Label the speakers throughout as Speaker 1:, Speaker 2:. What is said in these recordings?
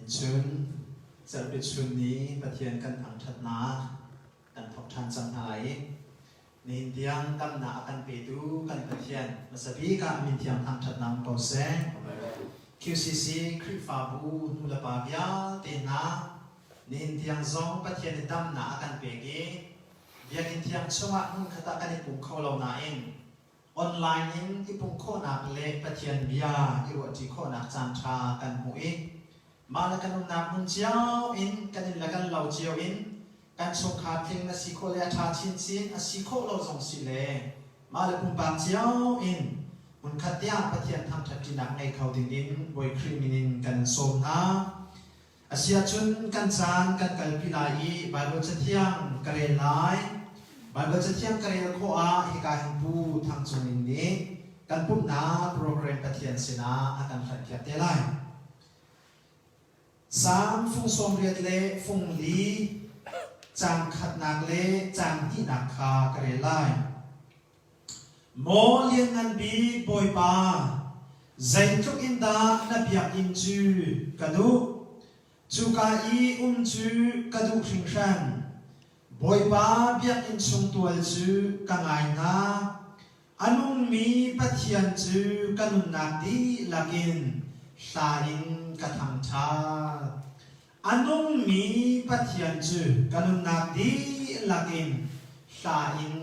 Speaker 1: Chun Zarhpi chun ni Pathian kan thangṭhatnak kan thawk ṭhan cang hna lai i nihin tiang damnak a kan petu kan Pathian hmasa bik ah min thiang thangṭhatnak um ko seh. QCC Khrihfabu nulepa vialte hna nihin tiang zong Pathian nih damnak a kan pek i Biakinn thiang chungah hmunkhat ah kan i pum kho lo nain online in i pumh khawhnak le Pathian bia i ruahṭi khawhnak caanṭha kan hmuh i mah le kan umnak hmun cio in kan inn le kan lo cio in kan chungkhar tling na si khawh le a ṭha chinchin a si khawh lo zong si le mah le pumpak cio in hmunkhat tiah Pathian thangṭhatṭinak ngei kho dingin Bawi Khrih min in kan in sawm hna. Asiahcun kan caan kan kalpi lai i Baibal Cathiang ka rel lai. Baibal Cathiang ka rel khawh ah hika hin Pu Thang Cung Ling nih kan pumhnak program Pathian sinah a kan hlanhpiak te lai. Salm fung 80 le fung li caang khatnak le caang hnihnak kha ka rel lai. Maw Lianngan Bik Bawipa, zeitluk in dah na biakinn cu ka duh! Cuka i um cu ka duh hringhran. Bawipa biakinn chung tual cu ka ngai hna. A nungmi Pathian cu ka nunnak dihlak in hla in ka thangṭhat. A nungmi Pathian cu ka nunnak dihlak in hla in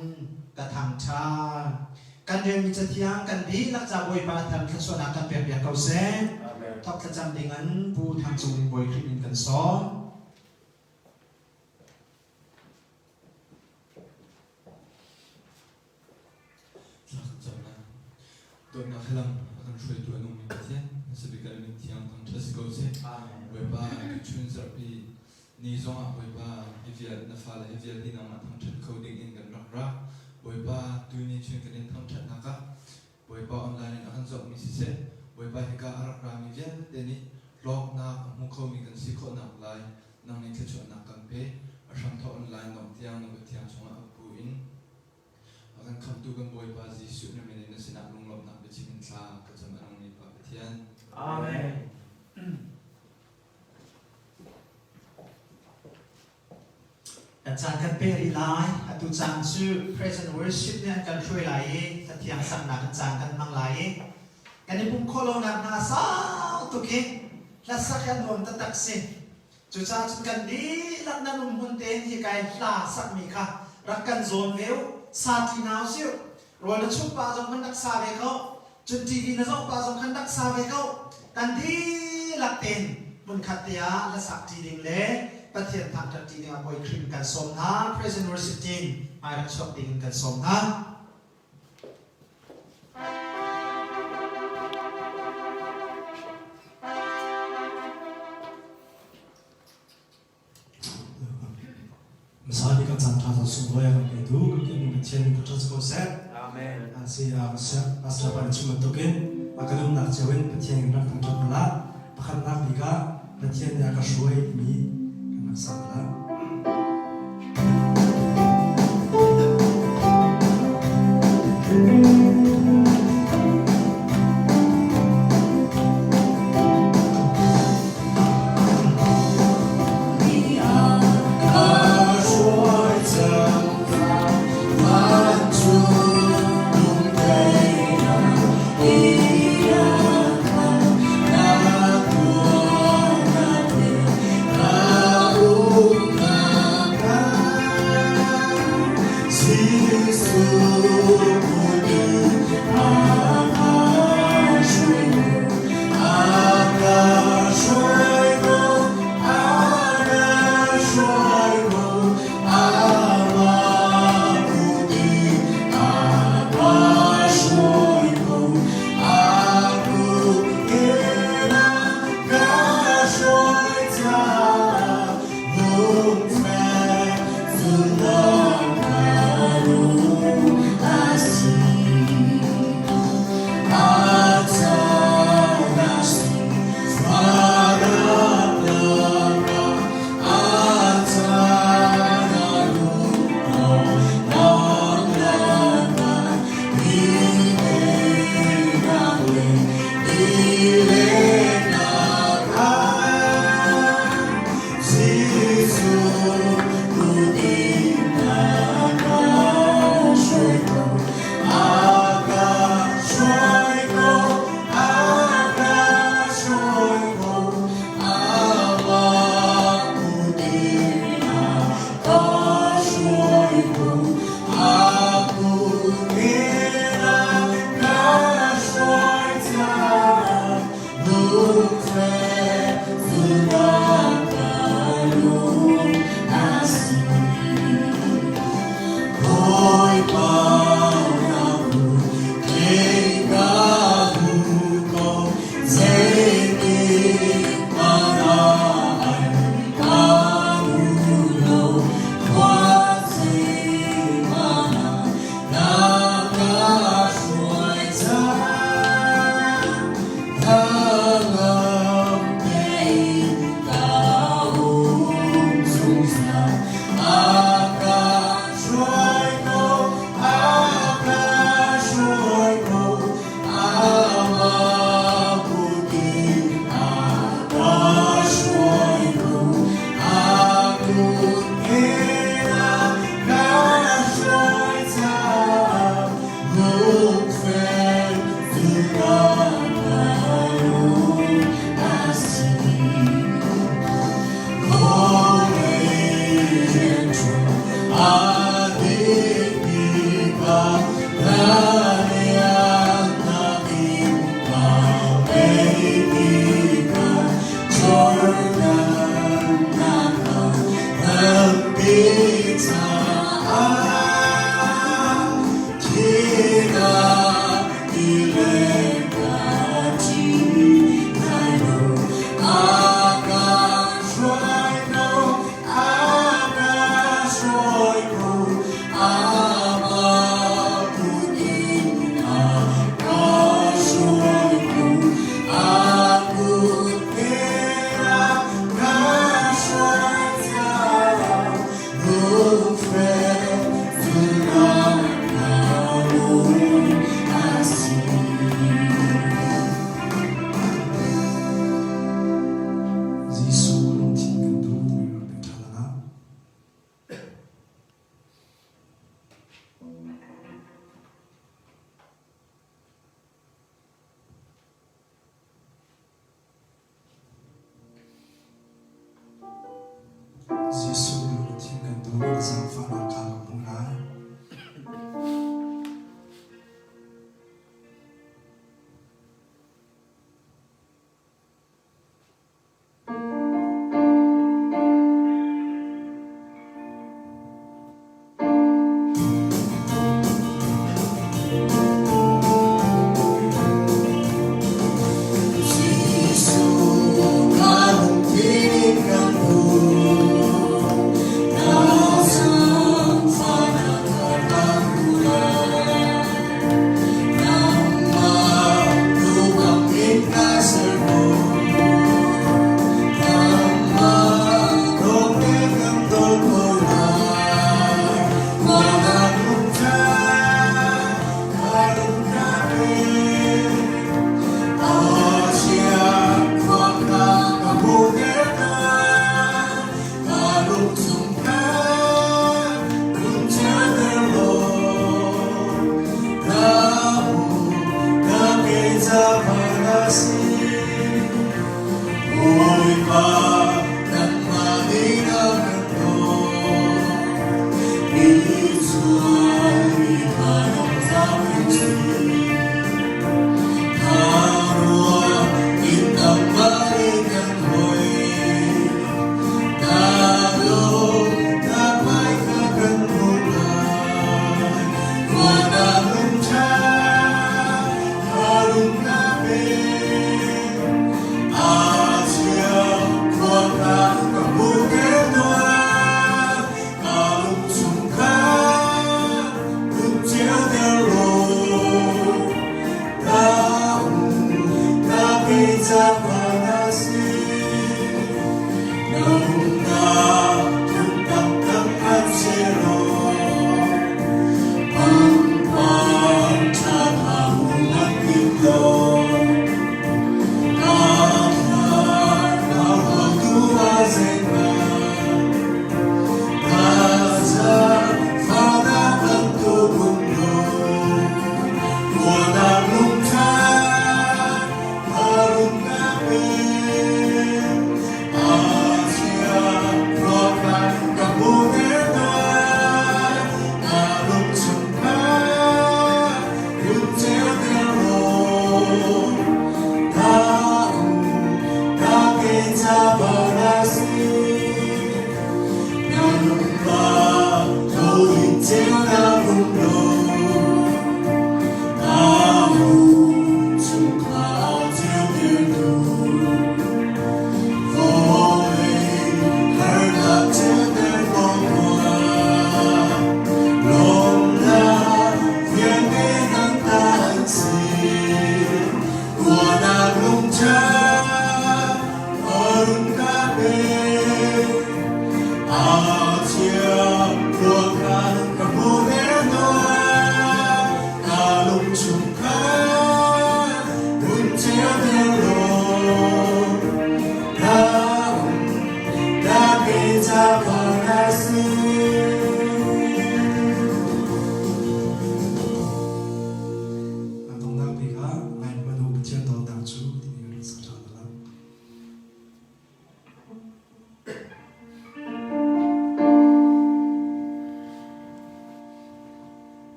Speaker 1: ka thangṭhat. Kan relmi cathiang kan dihlak ca Bawipa thar thluachuahnak kan pekpiak ko seh. Thawk thlacam ding an Pu Thang Cung in Bawi Khrih min kan sawm.
Speaker 2: Thla kan cam lai. Dawtnak he lam a kan hruaitu a nungmi Pathian, hmasa bik ah min thiang thangṭhat si ko seh. Bawipa, tuchun zarhpi ni zongah Bawipa hi vial na fale hi vial hi nangmah thangṭhat kho ding in kan rak ra. Bawipa, tuni chun kan in thangṭhatnak ah Bawipa online in a kan zohmi siseh, Bawipa hika a rak rami vialte nih hlawknak a hmu khomi kan si khawhnak lai nang nih thluachuahnak kan pe. A hramthawk online dongh tiang na kut thiang chungah a pu in A kan khamhtu kan Bawipa Jesuh na min in na sinah lunglawmhnak biachim in thla ka cam a nungmi Pa Pathian.
Speaker 1: Amen. Kan caan kan peh rih lai. Atu caan cu praise and worship nih an kan hruai lai i Cathiang saknak in caan kan hmang lai i kan i pumh khawh lonak hna sau tuk hi hlasak hi a nuam taktak si. Cucaah cun kan dihlak nan um hmun tein hika i hla sakmi kha rak kan zawn ve u, sa ṭi hna usih. Rawl na chumh pah zong khan rak sa ve ko. Cun TV na zoh pah zong khan rak sa ve ko. Kan dihlak tein hmunkhat te ah hlasak ṭi ding le Pathian thangṭhat ṭi ding ah Bawi Khrih in kan sawm hna. Praise and worship team hmai rak chuak ding in kan sawm hna.
Speaker 3: Hmasa bik ah caan ṭha cu sunglawi a kan petu kan Khrihmi Pathian min thangṭhat si ko seh.
Speaker 1: Amen.
Speaker 3: Si Pastor pa nih chim bantukin a kan umnak cio in Pathian in rak thangṭhat hna lah. Pakhatnak bik ah Pathian nih a ka hruai timi kan rak sak hna lah.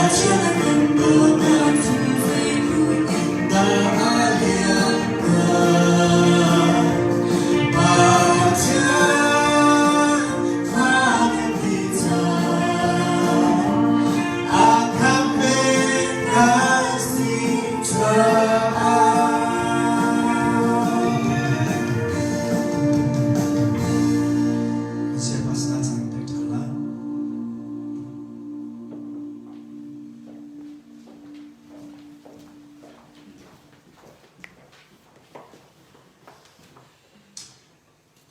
Speaker 4: Pathian a kan dawtnak cu zeitluk in dah a lianngan. Pathian fa kan ti cang, a kan pek kan si caah.
Speaker 3: Siapa sinah cang in pek ṭhan lai.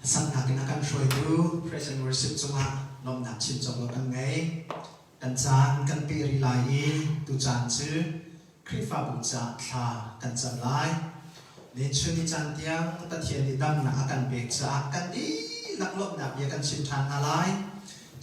Speaker 1: Saknak in a kan hruaitu praise and worship cungah lawmhnak chim cawk lo kan ngei. Kan caan kan peh rih lai i tu caan cu Khrihfabu caah thla kan cam lai. Nichun ni caan tiang Pathian nih damnak a kan pek caah kan dihlak lawmhnak bia kan chim ṭhan hna lai.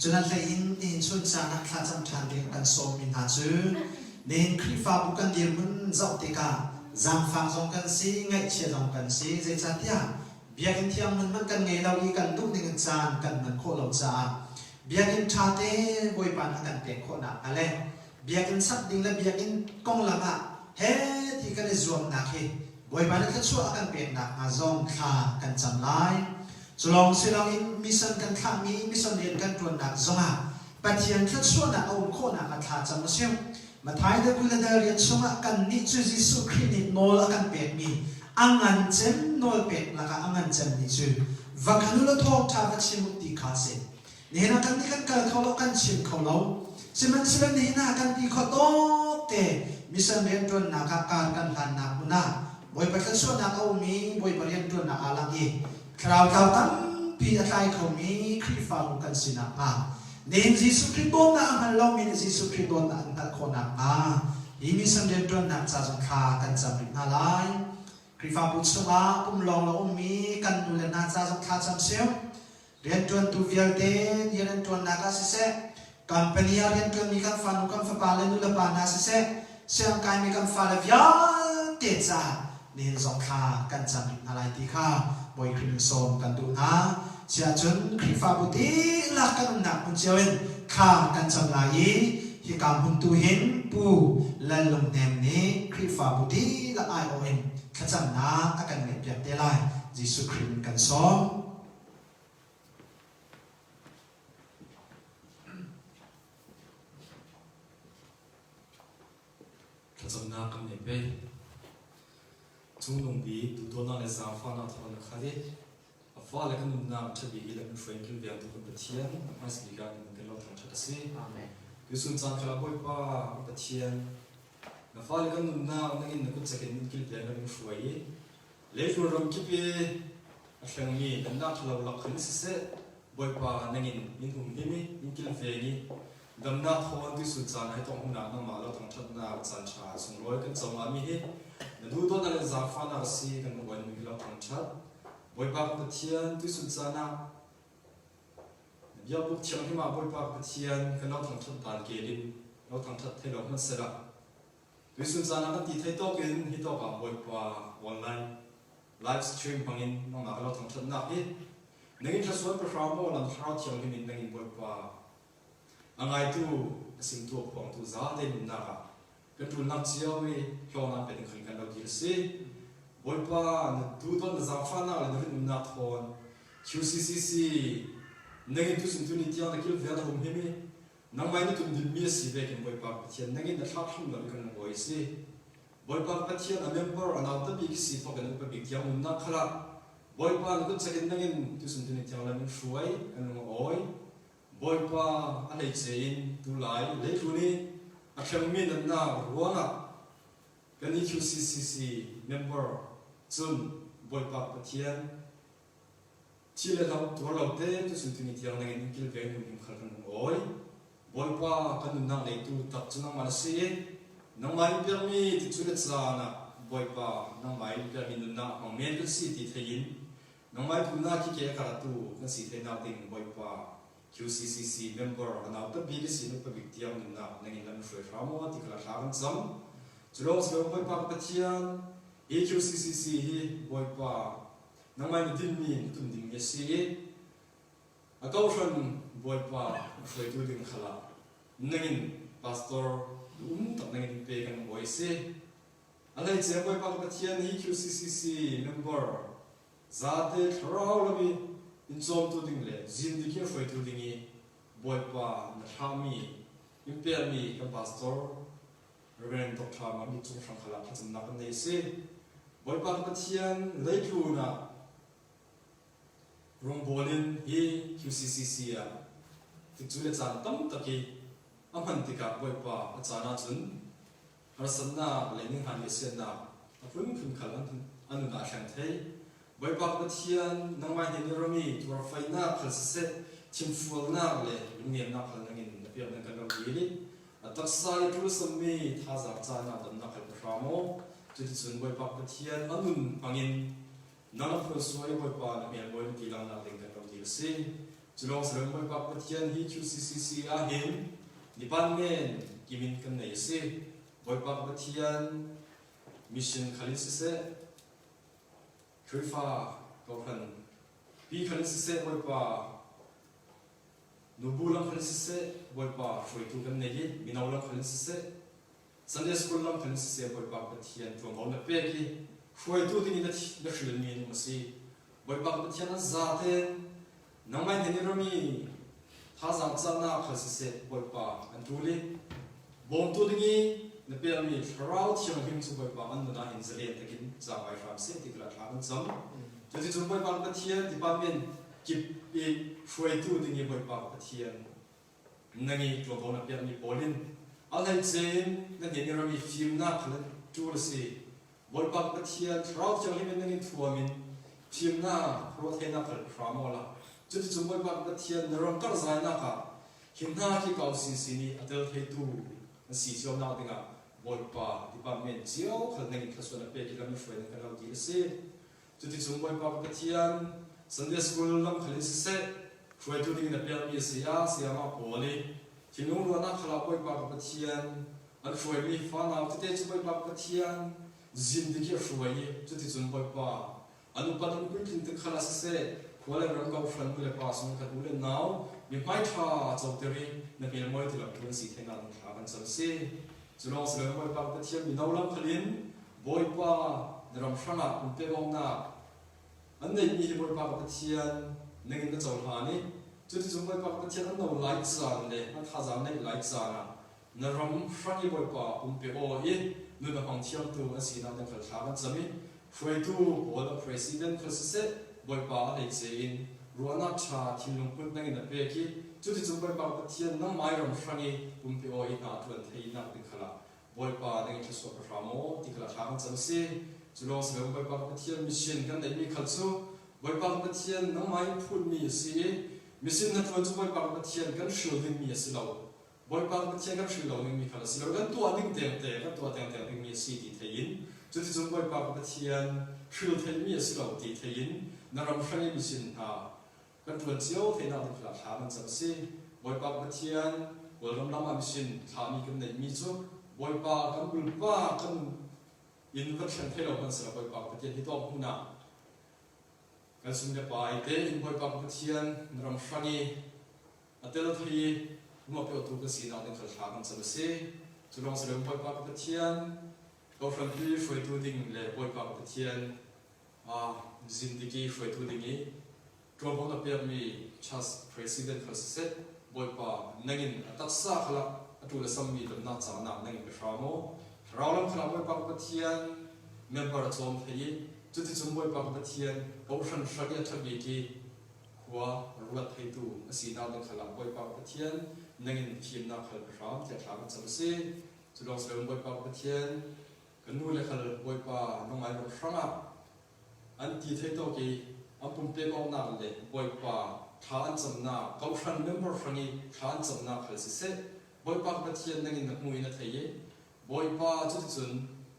Speaker 1: Cun a hlei in nihin chun caan ah thlacam ṭhan ding kan sawmmi hna cu nihin Khrihfabu kan dirhmun zoh tikah zaangfak zong kan si, ngaihchia zong kan si. Zeicahtiah Biakinn thiang hmun hmanh kan ngei lo i kan duh ning in caan kan hman khawh lo caah biakinn ṭha te Bawipa nih a kan pek khawh nakhnga le biakinn sak ding le biakinn konglam ah he ti kan i zuamnak hi Bawipa nih thluachuah a kan pek nakhnga zong thla kan cam lai. Cu lawng si loin mission kan thlahmi mission rian kan ṭuannak zongah Pathian thluachuahnak a um khawh nakhnga thla cam u sih. Matthai le Kuladel rian chungah kannih cu Jesuh Khrih nih nawl a kan pekmi a ngan cem nawl pek lakah a ngan cemmi cu va kal u law thawngṭha va chim u ti kha a si. Nihin ah kannih kan kal kho lo, kan chim kho lo. Sihmanhsehlaw nihin ah kan ti kho tawk te mission rianṭuannak ah kar kan hlannak hmun ah Bawipa thluachuahnak a um i Bawipa rianṭuannak aa lang i thlarau tlau tampi a tlai khomi Khrihfabu kan si nakhnga nihin Jesuh Khrih dawtnak a hngal lomi nih Jesuh Khrih dawtnak an hngalh khawh nakhnga hi mission rianṭuannak ca zong thla kan cam rih hna lai. Khrihfabu chungah pum lawng lo ummi kan nu le hna ca zong thla cam sio. Rianṭuantu vialte rian an ṭuannak ah siseh, company ah rianṭuanmi kan fanu kan fapa le nulepa hna siseh, siangkaimi kan fale vialte caah nihin zong thla kan cam rih hna lai ti kha Bawi Khrih min sawm kan duh hna. Siahcun Khrihfabu dihlak kan umnak hmun cio in thla kan cam lai i hika hmun tu hin Pu Lal Lung Hnem nih Khrihfabu dihlak aiawh in thlacamnak a kan ngeihpiak te lai. Jesuh Khrih min kan sawm.
Speaker 5: Thlacamnak kan nei pei. Cungnung bik duhdawtnak le zaangfahnak thawng na khat i a fale kan nunnak a ṭha bik i le kan hruai kilvengtu kan Pathian a hmaisa bik ah kan lo thangṭhat a si.
Speaker 1: Amen.
Speaker 5: Tuchun caan kha Bawipa kan Pathian na fale kan nunnak nangin na kut cak in kilveng kan in hruai i Leithlur ram kip i a hlengmi dannak ṭhalo lak khin siseh, Bawipa nangin min humhim i min kilveng i damnak thawn tuisun caan ai tawng hnunak nangmah lo thangṭhatnak caan ṭha sunglawi kan co ngami hi na duhdawtnak le zaangfahnak a si kan uan mi lo thangṭhat. Bawipa kan Pathian tuisun caan ah na biakbuk thianghlim ah Bawipa Pathian kan lo thangṭhat dan kel in lo thangṭhat thei lo hmanhsehla Tuisun caan ah kan ti thei tawk in hi tawk ah Bawipa online live stream hmangin nangmah ka lo thangṭhatnak hi nangin thlasual pahra maw lam thlarau thianghlim in nangin Bawipa a ngaitu a simtu a phuangtu zate nunnak ah kan ṭulnak cio i hlawknak pe ding khan kan lo dil a si. Bawipa na duhdawt na zaangfahnak le na rinumnak thawn QCCC nangin tusun tu ni tiang na kilvel na humhim i Nangmah na tum dingmi a si vekin Bawipa Pathian nangin na thlahthlam lo i kan lung awi a si. Bawipa Pathian a member a nauta bik si thawk in upa bik tiang nunnak kha lah Bawipa na kut chakin nangin tusun tuni tiang lam in hruai kan lung a awi. Bawipa a hleice in tulai leitlu nih a hremmi natnak ruangah kan EQCCC member cun Bawipa Pathian Thi le hlo tuar lo te tuchun tuni tiang nangin in kilveng humhim khal kan hung awi. Bawipa kan nunnak neitu tak cu nangmah na si i nangmah in piakmi ticu le caan ah Bawipa nangmah in piakmi nunnak a hmang men kan si ti thei in nangmah i pumnak khi ke a karatu kan si theinak ding Bawipa QCCC member a nauta bik a si nupa bik tiang nunnak nangin lam hruai hram aw ti kha thla kan cam. Cu lawng si lo Bawipa ka Pathian hi QCCC hi Bawipa Nangmah na dinmi na tum dingmi a si i a kohhran bawipa a hruaitu ding khal ah nangin Pastor um tak nang in pe kan bawi si. A hleice Bawipa ka Pathian hi QCCC member zate thlarau lami in cawmtu ding le zindik in hruaitu ding i Bawipa na thlahmi in pekmi kan pastor Reverend Dr. Mamit Cung Hrang khala thlacamnak kan nei si. Bawipa ka Pathian leitlun ah Rawngbawl in hi QCCC ah tikcu le caan tam tak i a hman tikah Bawipa a caan ahcun harsatnak le ninghan le siannak a phunphun khal an nun ah thleng thei. Bawipa ka Pathian, nangmah hnen i rami tuarfainak khal siseh, thimfualnak le lungnemnak khal nangin na piak nan kan rak dil i a taksa i ṭulsammi thazaang caan ah damnak khal ka hram aw. Cuticun Bawipa ka Pathian a nun hmangin Nang a phuansuai Bawipa na hmel mawi na ti langnak ding kan rak dil a si. Cu lawng si loin Bawipa Pathian hi QCCC ah hin nipan men kimin kan nei a si. Bawipa Pathian mission khal in siseh, Khrihfa kohhran pi khal in siseh Bawipa nubu lam khal in siseh Bawipa hruaitu kan nei i mino lam khal in siseh Sunday School lam khan siseh Bawipa Pathian ṭuanvo na pek i hruaitu ding in na hrilmi an um a si. Bawipa Pathian an zaten nangmah hnen i rami thazaang cahnak khal siseh Bawipa an ṭul i bawmtu ding i na pekmi Thlarau Thianghlim cu Bawipa an nun ah hin zalen takin zaang hram seh ti kha thla kan cam. Cuticun Bawipa Pathian department kip i hruaitu ding i Bawipa Pathian Na ngi ṭuanvo na piahmi pawl in a hleice in na hnen i rami fimnak kha na ṭul a si. Bawipa Pathian Thlarau Thianghlim in na ngin thuam in fimnak ruahtheinak kha hram aw la. Cuticun Bawipa Pathian na ram karhzainak ah hi hna khi kau sinsin i a tel theitu an si cionak dingah Bawipa department cio khal na ngin thluachuah na pek i lam na hruai nan kan lo ti a si. Cuticun Bawipa ka Pathian, Sunday School lam khal in siseh, hruaitu ding in a pekmi a si ah sayamah pawl i thinlung ruahnak khal ah Bawipa ka Pathian, an hruaimi fanau tete cu Bawipa ka Pathian, zindik i a hruai i cuticun Bawipa, an upat an puitlin tik khal ah siseh, khua le ram kohhran nu le pa sung khat u le nau, mi hmai ṭha coter i na hmel mawi ti lamtu an si theinak ding thla kan cam si. Cu lawng si loin Bawipa ka Pathian mino lam khal in Bawipa na ram hrangah pumpek awknak an neihmi hi Bawipa ka Pathian nangin na cohlan i cuticun Bawipa ka Pathian an no lai caan le an thazaang neih lai caan ah na ram hrang i Bawipa pumpek aw i nun a hmang thiamtu an sinak ding khal thla kan cam i hruaitu pawl a president khal siseh Bawipa a hleice in ruahnak ṭha thinlung put nangin a pek i cuticun Bawipa ka Pathian nangmah i ram hrang i pumpe aw i hna ṭuan theinak ding khal ah Bawipa na in thluachuah ka hram aw ti kha thla kan cam si. Cu lawng si lo Bawipa ka Pathian mission kan neihmi khal cu Bawipa ka Pathian nangmah in phunmi a si i mission na ṭuan cu Bawipa ka Pathian kan hril dingmi a si lo. Bawipa ka Pathian kan hril lo dingmi khal a si lo. Kan tuah ding tengte kan tuah tengteng dingmi a si ti thei in cuticun Bawipa ka Pathian hril theimi a si lo ti thei in na ram hrang i mission hna Kan ṭuan cio theihnak ding thla kan cam a si. Bawipa Pathian, Kawlram lam ah mission thlahmi kan neihmi cu Bawipa kan bulpa kan inn va thleng thei lo hmanhsehlaw Bawipa Pathian hi tawk hmun ah kan sum le pai tein Bawipa Pathian na ram hrang i a tel thei i ruahpiotu kan sinak ding khal thla kan cam a si. Cu lawng si lo Bawipa Pathian Kohhranpi hruaitu ding le Bawipa Pathian zindiki hruaitu ding i ṭuanvo na pekmi church president khal siseh Bawipa nangin a taksa khalak a ṭul a sammi damnak caannak nangin pe hram aw thlarau lam khalak Bawipa ka Pathian member a cawm thei i cuticun Bawipa ka Pathian kohhran hrang i a ṭhabik i khua ruat theitu a sinak ding khalak Bawipa ka Pathian nangin fimnak khal pe hram tiah thla kan cam a si cu lawng si loin Bawipa ka Pathian Kan nu le khal Bawipa nangmah ram hrangah an ti thei tawk i an pumpek awknak le Bawipa thla an camnak kohhran member hrang i thla an camnak khal siseh Bawipa ka Pathian nangin na hmu i na thei i Bawipa cuticun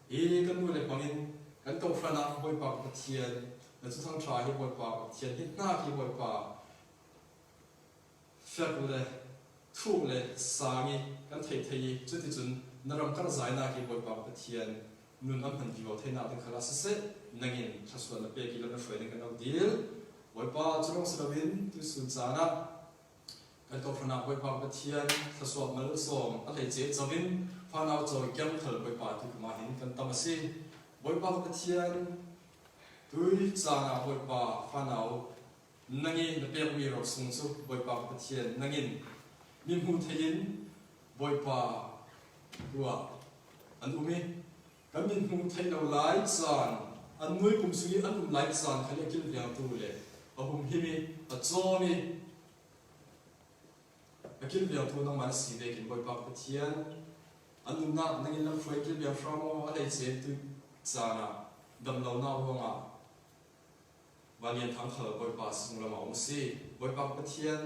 Speaker 5: hi kan nu le bangin kan kohhran ah Bawipa ka Pathian na cuthang ṭha hi Bawipa ka Pathian hi hna khi Bawipa Fek le thuk le sang i kan theih thei i cuticun na ram karhzainak hi Bawipa Pathian nun an hman vivo theinak ding khal ah siseh nangin thluachuah na pek i lam na hruai ding kan lo dil. Bawipa cu lawng si loin tuisun caan ah kan. Kan kawhhran ah Bawipa Pathian thluachuah malsawm a hleice cawin fanau cawi kemthal Bawipa tu kum ah hin kan tam a si. Bawipa Pathian tui caan ah Bawipa fanau nangin na pekmi rosung cu Bawipa Pathian nangin mi hmu thei in Bawipa ruah an um i kan min hmu thei lo lai caan an mui kum sung i an um lai caan kha le a kilvengtu le a humhim i a cawm i A kilvengtu nangmah na si vekin Bawipa Pathian, an nunnak nangin lamhruai kilveng hram aw a hleice tu caan ah damlonak ruangah Van Lian Thang khal Bawipa sunglam a um si. Bawipa Pathian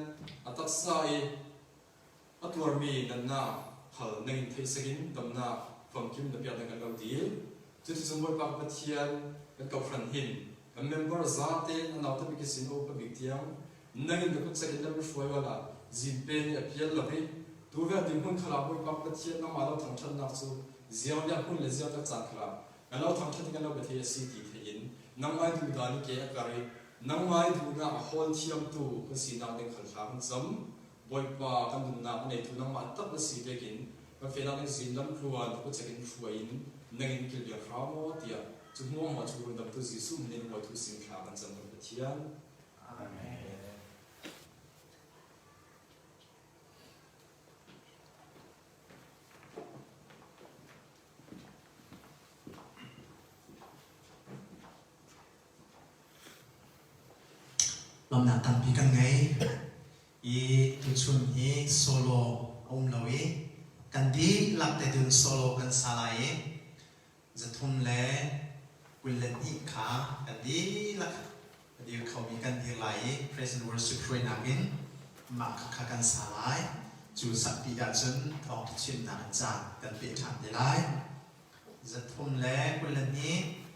Speaker 5: a taksa i a tuarmi nannak khal nangin theihsakin damnak famkim na pek ding kan lo dil. Cuticun Bawipa Pathian kan kohhran hin kan member zate a nauta bik sin a upa bik tiang nangin na kutcek in na hruai wala zimpe nih a pial lo i tu vialte hmun khala Bawipa Pathian nangmah lo thangṭhatnak cu ziang biak hmun le ziang tak caan khala kan lo thangṭhat i kan lo biathei a si ti thei in nangmah duhdan i ke a kar i nangmah duhnak a hawl thiamtu kan sinak ding khal thla kan cam Bawipa kan nunnak a neitu nangmah tak na si vekin kan fenak ding zin lamtluan kutcek in hruai in nangin kilveng hram aw tiah cu hmuahhmuah cu rundamtu Jesuh min in Bawi sin thla kan cam kan Pathian
Speaker 1: Amen. Lawmnak tampi kan ngei i tuchun hi solo a um lo i kan dihlak te tun solo kan sa lai i 322 kha kan dihlak a dir khomi kan dir lai i praise and worship hruainak in mah kha kan sa lai. Cu sakpi ahcun thawngṭha chimnak in caan kan peh ṭhan te lai. 322.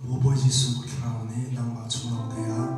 Speaker 3: Maw Bawi Jesuh Thlarau nih nangmah chung lawngte ah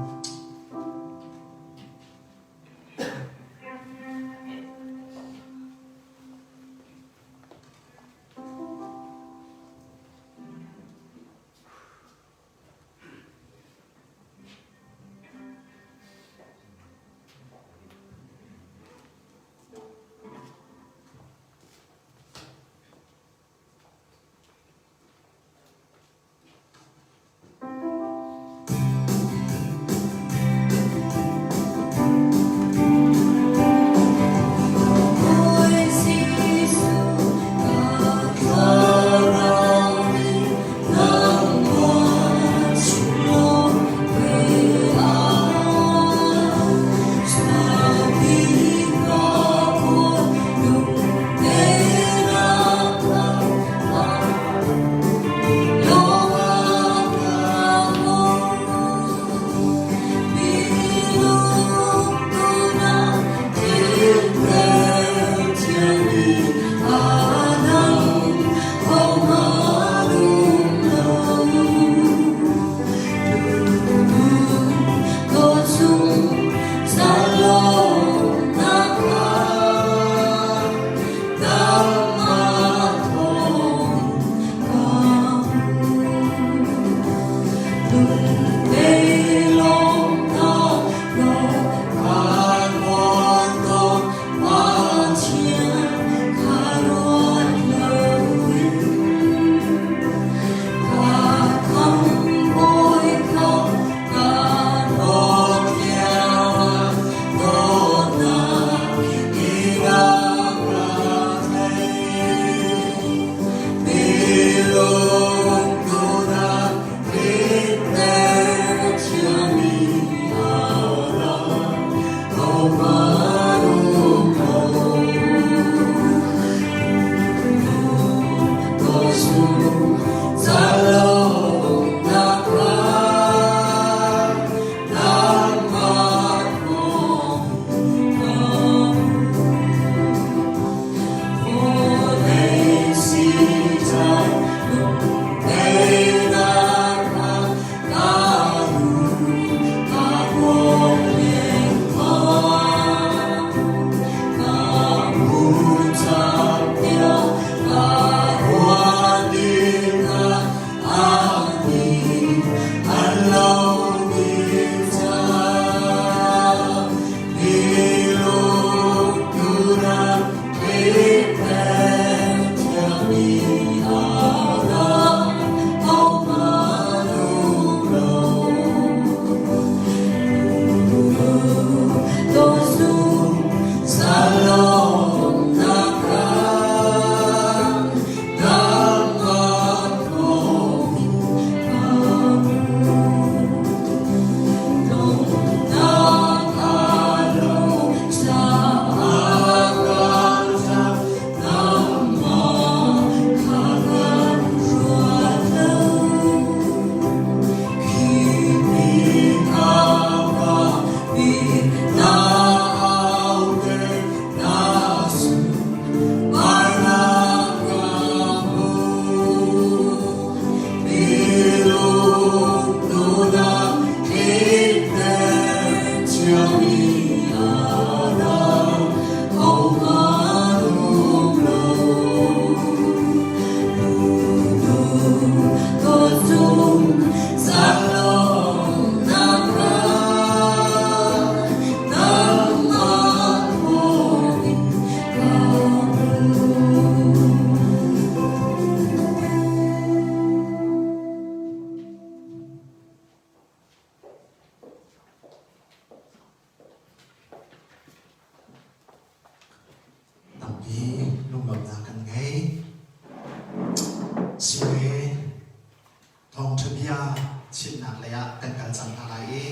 Speaker 1: ah kan kal cang hna lai i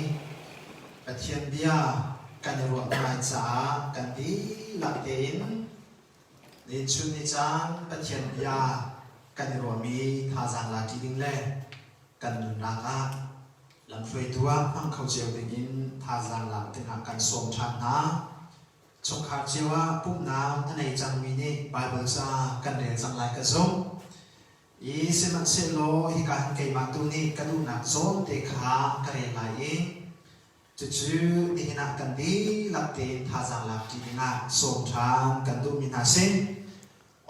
Speaker 1: Pathian bia kan i ruah hna lai caah kan dihlak tein ni chun ni caan Pathian bia kan i ruahmi thazaang la ṭi ding le kan nunnak ah lamhruaitu ah hmang kho cio dingin thazaang lak dingah kan sawm ṭhan hna. Chungkhar cio ah pumhnak a nei cangmi nih Baibal ca kan rel cang lai ka zumh. I sihmanhsehlaw hika hin keimah tu nih ka duhnak zawn te kha ka rel lai i cucu nihin ah kan dihlak tein thazaang lak ṭi dingah sawm ṭhan kan duhmi hna si.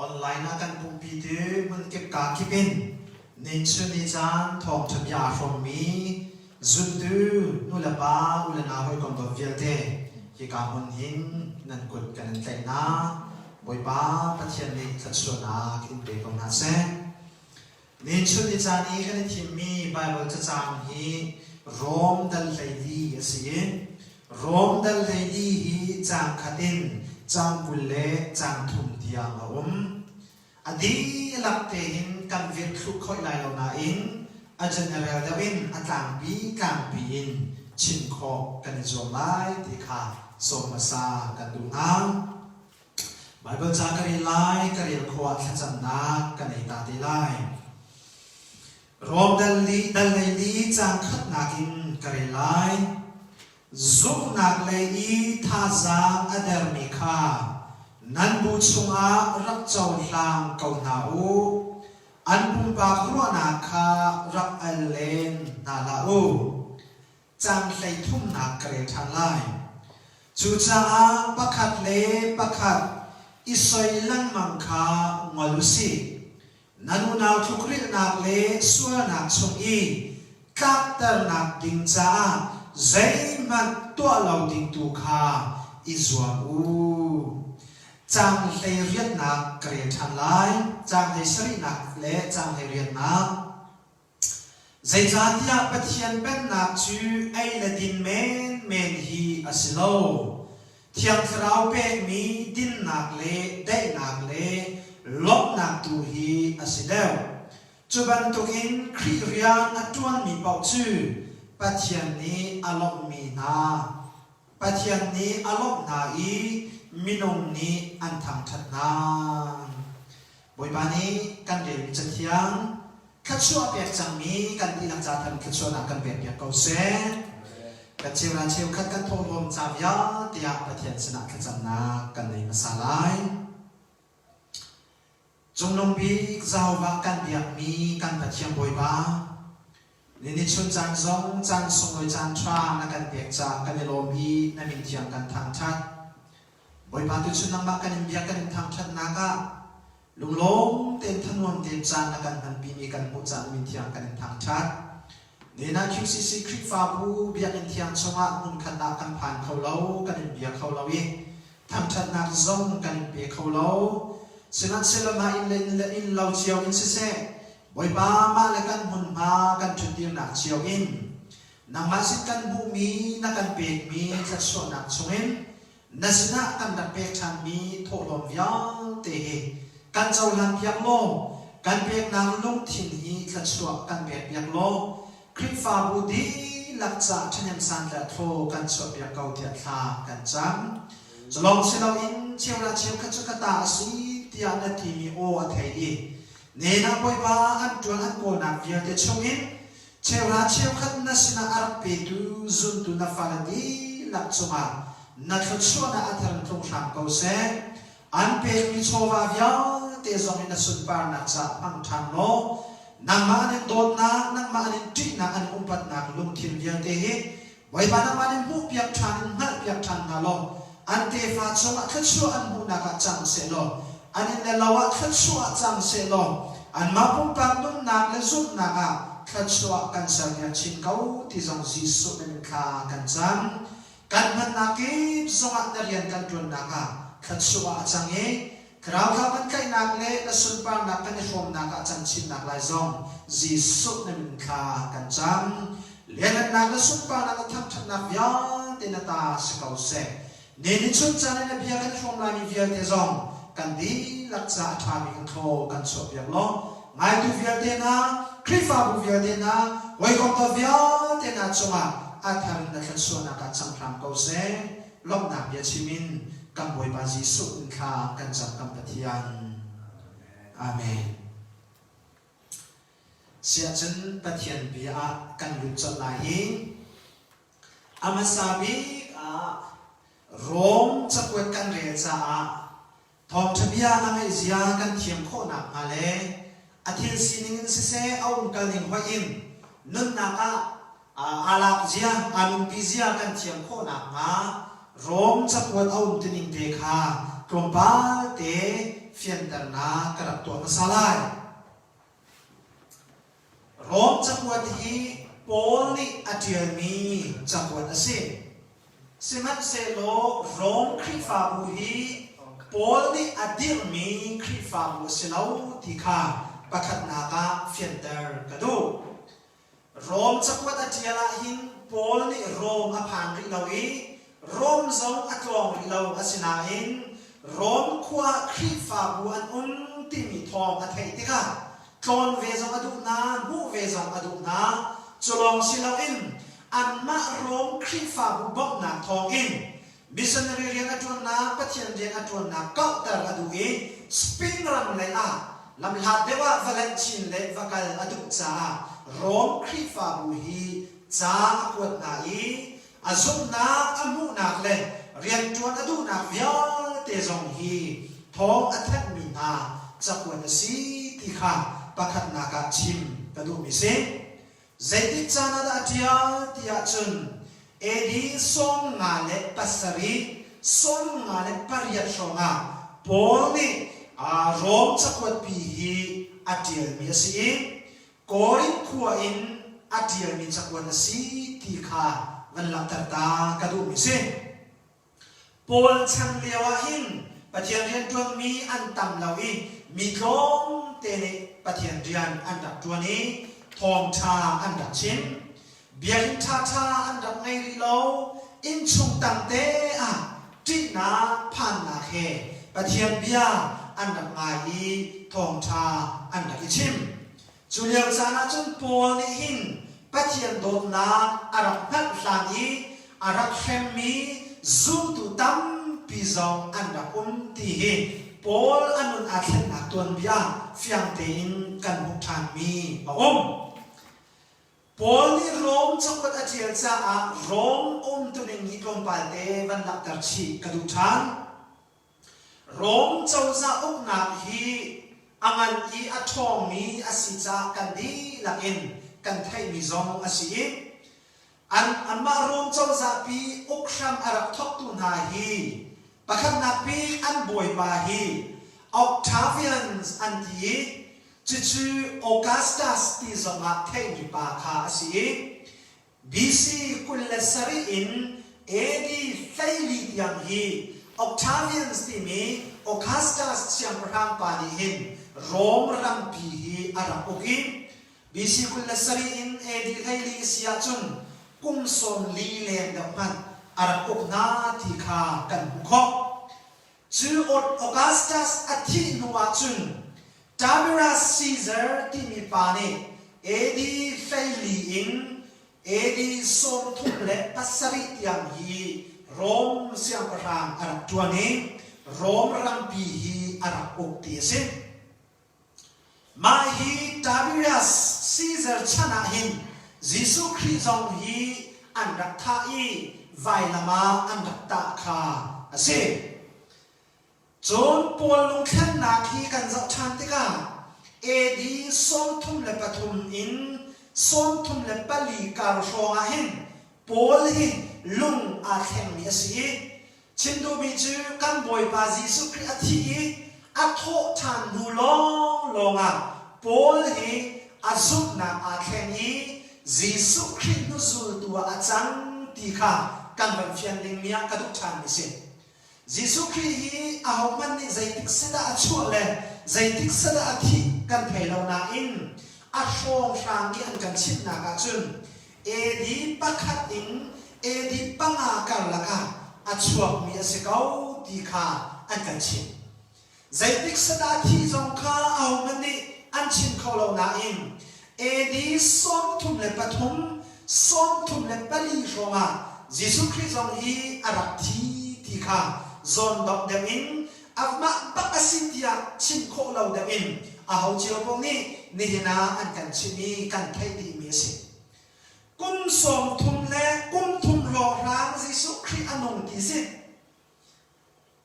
Speaker 1: Online ah kan pumpi tu hmunkip kaa kip in ninchun ni caan thawngṭha bia aa hrawmmi zuntu nulepa ulenau hawikom dawt vialte hika hmun hin nan kut kan in tlaih hna. Bawipa Pathian nih thluachuahnak in pe ko hna seh. Nichun ni caan i kan i thimmi Baibal cacang hi Rom dal 14 a si i Rom dal 14 hi caang khat in caang 20 le caang thum tiang a um. A dihlak tein kan virh thlu khawih lai lo nain a general deuh in a tlangpi tlangpi in chim khawh kan i zuam lai ti kha sawm hmasa kan duh hna. Baibal ca ka rel lai, ka rel khawh ah thlacamnak ka nei ta te lai. Rom dal li dal lei li caang khatnak in ka rel lai. Zumhnak lei i thazaang a dermi kha nan bu chungah rak cohlang ko hna u. An pumpak ruahnak kha rak al len hna hlah u. Caang 33nak ka rel ṭhan lai. Cucaah pakhat le pakhat i soi lengmang kha ngol u sih. Nan unau tlukrilhnak le sualnak chung i tlakternak ding caah zeihmanh tuah lo ding tu kha i zuam u. Caang 18nak ka rel ṭhan lai. Caang 17nak le caang 18nak. Zeicahtiah Pathian Pennak cu ei le din menmen hi a si lo. Thiang Thlarau pekmi dinnak le daihnak le lawmhnak tu hi a si deuh. Cu bantukin Khrih rian a ṭuanmi paoh cu Pathian nih a lawmhmi hna Pathian nih a lawmh hna i minung nih an thangṭhat hna. Bawipa nih kan relmi Cathiang thluachuah pek cangmi kan dihlak ca thar thluachuahnak kan pekpiak ko seh. Kan cheuhra cheukhat kan thawhlawm ca vialte ah Pathian sinah thlacamnak kan nei hmasa lai. Cungnung bik Jehovah kan biakmi kan Pathian Bawipa, ni chun caan zong caan sunglawi caan ṭha na kan pek caah kan i lawm i na min thiang kan thangṭhat. Bawipa tuchun nangmah kan in biak kan in thangṭhatnak ah Lunglawm tein thanuam tein caan na kan hmanpimi kan hmuh caan min thiang kan in thangṭhat. Nena QCC Khrihfabu Biakinn thiang chungah hmunkhat ah kan phan kho lo, kan in bia kho lo i thangṭhatnak zong kan in pe kho lo. Sihmanhsehlaw mah inn le inn le inn lo cio in siseh, Bawipa mah le kan hmunhma kan ṭhutdirnak cio in nangmah sin kan hmuhmi na kan pekmi thluachuahnak chungin Na sinah kan rak pek ṭhanmi thawhlawm vialte hi kan cohlanpiak law kan peknak lungthin hi thluachuah kan pekpiak law Khrihfabu dihlak caah ṭhahnem santlaih thaw kan chuahpiak ko tiah thla kan cam. Culawng si loin cheuhra cheukhat cu ka ta a si tiah na timi aw a thei i nenah Bawipa an ṭuan an kawlnak vialte chungin Cheuhra cheukhat na sinah a rak petu zuntu na fale dihlak cungah na thluachuahnak a thar in tlung hram ko seh. An pekmi chawva vialte zong in na sunparnak caah hmang ṭhan law nangmah an in dawtnak, nangmah an in ṭihnak, an in upatnak lungthin vialte hi Bawipa nangmah nih hmuhpiak ṭhan in hngalhpiak ṭhan hna law an tefa chungah thluachuah an hmuhnak ah cang sehlaw an inn le lo ah thluachuah ah cang sehlaw anmah pumpak nunnak le zumhnak ah thluachuah kan serpiak chin ko ti zong Jesuh min in thla kan cam. Kan hmannak kip zongah na rian kan ṭuannak ah thluachuah ah a cang i Thlarau thla kan tlaihnak le na sunparnak kan i hrawmnak ah camchinnak lai zong Jesuh na min thla kan cam. Lianhngannak le sunparnak le thangṭhatnak vialte na ta si ko seh. Ni ni chun caan in na bia kan i hrawm laimi vialte zong kan dihlak ca a ṭhami kan thlaw kan chuahpiak law ngaitu vialte hna, Khrihfabu vialte hna, Hawikom dawt vialte hna cungah a thar in na thluachuahnak ah cang hram ko seh. Lawmhnak bia chim in kan Bawipa Jesuh in thla kan cam kan Pathian. Amen. Siahcun Pathian bia ah kan lut colh lai i a hmasa bik ah Rom cakuat kan rel caah Thawngṭha bia a ngeih zia kan thiam khawh nakhnga le a thil sining in siseh a umkal ning hoih in nunnak ah aa lak zia, aa nunpi zia kan thiam khawh nakhnga Rom cakuat a umtuning te kha tlawmpal te fianternak ka rak tuah hmasa lai. Rom cakuat hi Paul nih a ṭialmi cakuat a si. Sihmanhsehlaw Rom Khrihfabu hi Paul nih a dirhmi Khrihfabu a si lo ti kha pakhatnak ah fianter ka duh. Rom cakuat a ṭial ahhin Paul nih Rom a phan rih lo i Rom zong a tlawng rih lo. Asinain Rom khua ah Khrihfabu an um timi thawng a theih tikah tlawn ve zong a duh hna, hmuh ve zong a duh hna. Cu lawng si loin anmah Rom Khrihfabu bawmhnak thawngin missionary rian a ṭuannak, Pathian rian a ṭuannak kauhter a duh i Spain ram lei ah lamhlat deuh ah va lanh chin le va kal a duh caah Rom Khrihfabu hi ca a kuat hna i a zumhnak a hmuhnak le rianṭuan a duhnak vialte zong hi thawng a thanhmi hna cakuat a si ti kha pakhatnak ah chim ka duhmi si. Zeitik caan ah dah a ṭial ti ahcun AD 57, 58 hrawngah Paul nih Rom cakuatpi hi a ṭialmi a si i Korinth khua in a ṭialmi cakuat a si ti kha van langhter ta ka duhmi si. Paul chan lio ah hin Pathian rianṭuanmi an tam lo i mi tlawmte nih Pathian rian an rak ṭuan i thawngṭha an rak chim. Biakinn ṭhaṭha an rak ngei rih lo. Innchung tangte ah ṭihnak phannak he Pathian bia an rak ngai i thawngṭha an rak i chim. Cu lio caan ah cun Paul nih hin Pathian dawtnak a rak hngalh hlan i a rak hremmi zumtu tampi zong an rak um ti hi Paul a nun aa thlennak tuanbia fiang tein kan hmuh ṭhanmi a um. Paul nih Rom cakuat a ṭial caah Rom umtuning hi tlawmpal te van langhter chih ka duh ṭhan. Rom cozah uknak hi a ngan i a ṭhawngmi a si caah kan dihlak in kan theihmi zong a si i an anmah Rom cozah pi uk hram a rak thawktu hna hi pakhatnak bik an bawipa hi Octavians an ti i Cucu Augustus ti zongah theihmi pa kha a si i BC 27 in AD 14 tiang hi Octavians timi Augustus siangpahrang pa nih hin Rom rampi hi a rak uk i BC 27 in AD 14 a si ahcun kum 40 leng deuh hmanh a rak uk hna ti kha kan hmuh khawh. Cu Augustus a thih hnu ahcun Tiberius Caesar timi pa nih AD 14 in AD 37 tiang hi Rom siangpahrang a rak ṭuan i Rom rampi hi a rak uk ti a si. Mah hi Tiberius Caesar chan ah hin Jesuh Khrih zong hi an rak thah i vailam ah an rak tah kha a si. Cun Paul lungthlennak hi kan zoh ṭhan tikah AD 33 in 34 kar hrawng ah hin Paul hi lung aa thlengmi a si i Chim duhmi cu kan Bawipa Jesuh Khrih a thih i a thawh ṭhan hnu lawnglawng ah Paul hi a zumhnak aa thleng i Jesuh Khrih hnuzultu ah a cang ti kha kan van fian dingmi ah ka duh ṭhanmi si. Jesuh Khrih hi ahohmanh nih zeitik sedah a chuah le zeitik sedah a thih kan thei lo nain a hrawnghrang i an kan chimhnak ahcun AD pakhat in AD panga karlak ah a chuakmi a si ko ti kha an kan chimh. Zeitik sadah thi zong kha ahohmanh nih an chim kho lo nain. AD 33, 34 hrawngah Jesuh Khrih zong hi a rak thi ti kha zawn dongh deuh in amah bak a si tiah chim khawh lo deuh in aho cio paoh nih nihin ah an kan chimh i kan theih dihmi a si. Kum 30 le kum thum hrawnghrang Jesuh Khrih a nung ti si.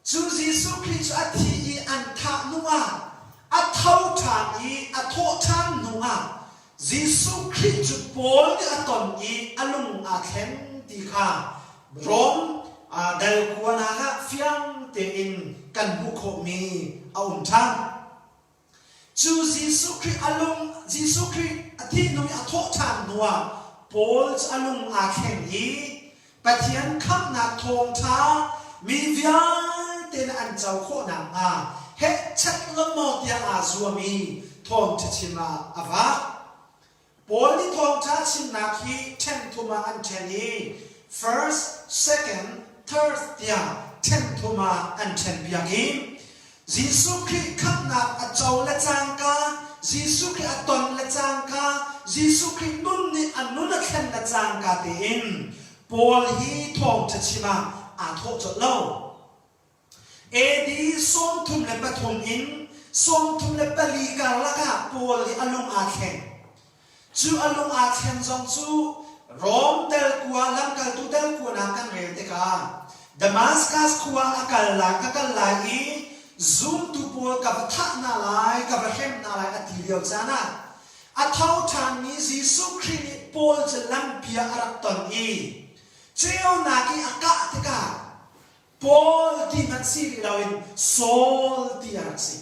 Speaker 1: Cu Jesuh Khrih cu a thi i an thah hnuah a tho ṭhan i a thawh ṭhan hnuah Jesuh Khrih cu Paul nih a ton i a lung aa thleng ti kha Rom dal kuanak ah fiang tein kan hmuh khawhmi a um ṭhan. Cu Jesuh Khrih a lung Jesuh Khrih a thih hnu i a thawh ṭhan hnuah Paul cu a lung aa thleng i Pathian khamhnak thawngṭha mi vialte nih an co khawh nakhnga hehchet lawmmaw tiah aa zuam i thawngṭha chim ah a vak. Paul nih thawngṭha chimnak hi ṭhen thum ah an ṭhen i first, second, third tiah ṭhen thum ah an ṭhenpiak i Jesuh Khrih khamhnak a co le cangka, Jesuh Khrih a ton le cangka, Jesuh Khrih nun nih a nun a thlen le cangka tein Paul hi thawngṭha chim ah aa thawh colh lo. AD 33 in 34 karlak ah Paul hi a lung aa thleng. Cu a lung aa thlen zong cu Rom delkua lamkaltu delkuanak kan rel tikah Damascus khua a kal lai ka kal lai i zumtu pawl ka va thah hna lai ka va hrem hna lai a ti lio caan ah a tho ṭhanmi Jesuh Khrih nih Paul cu lampi ah a rak ton i ceunak i a kah tikah Paul ti hmanh si rih loin Saul ti a rak si.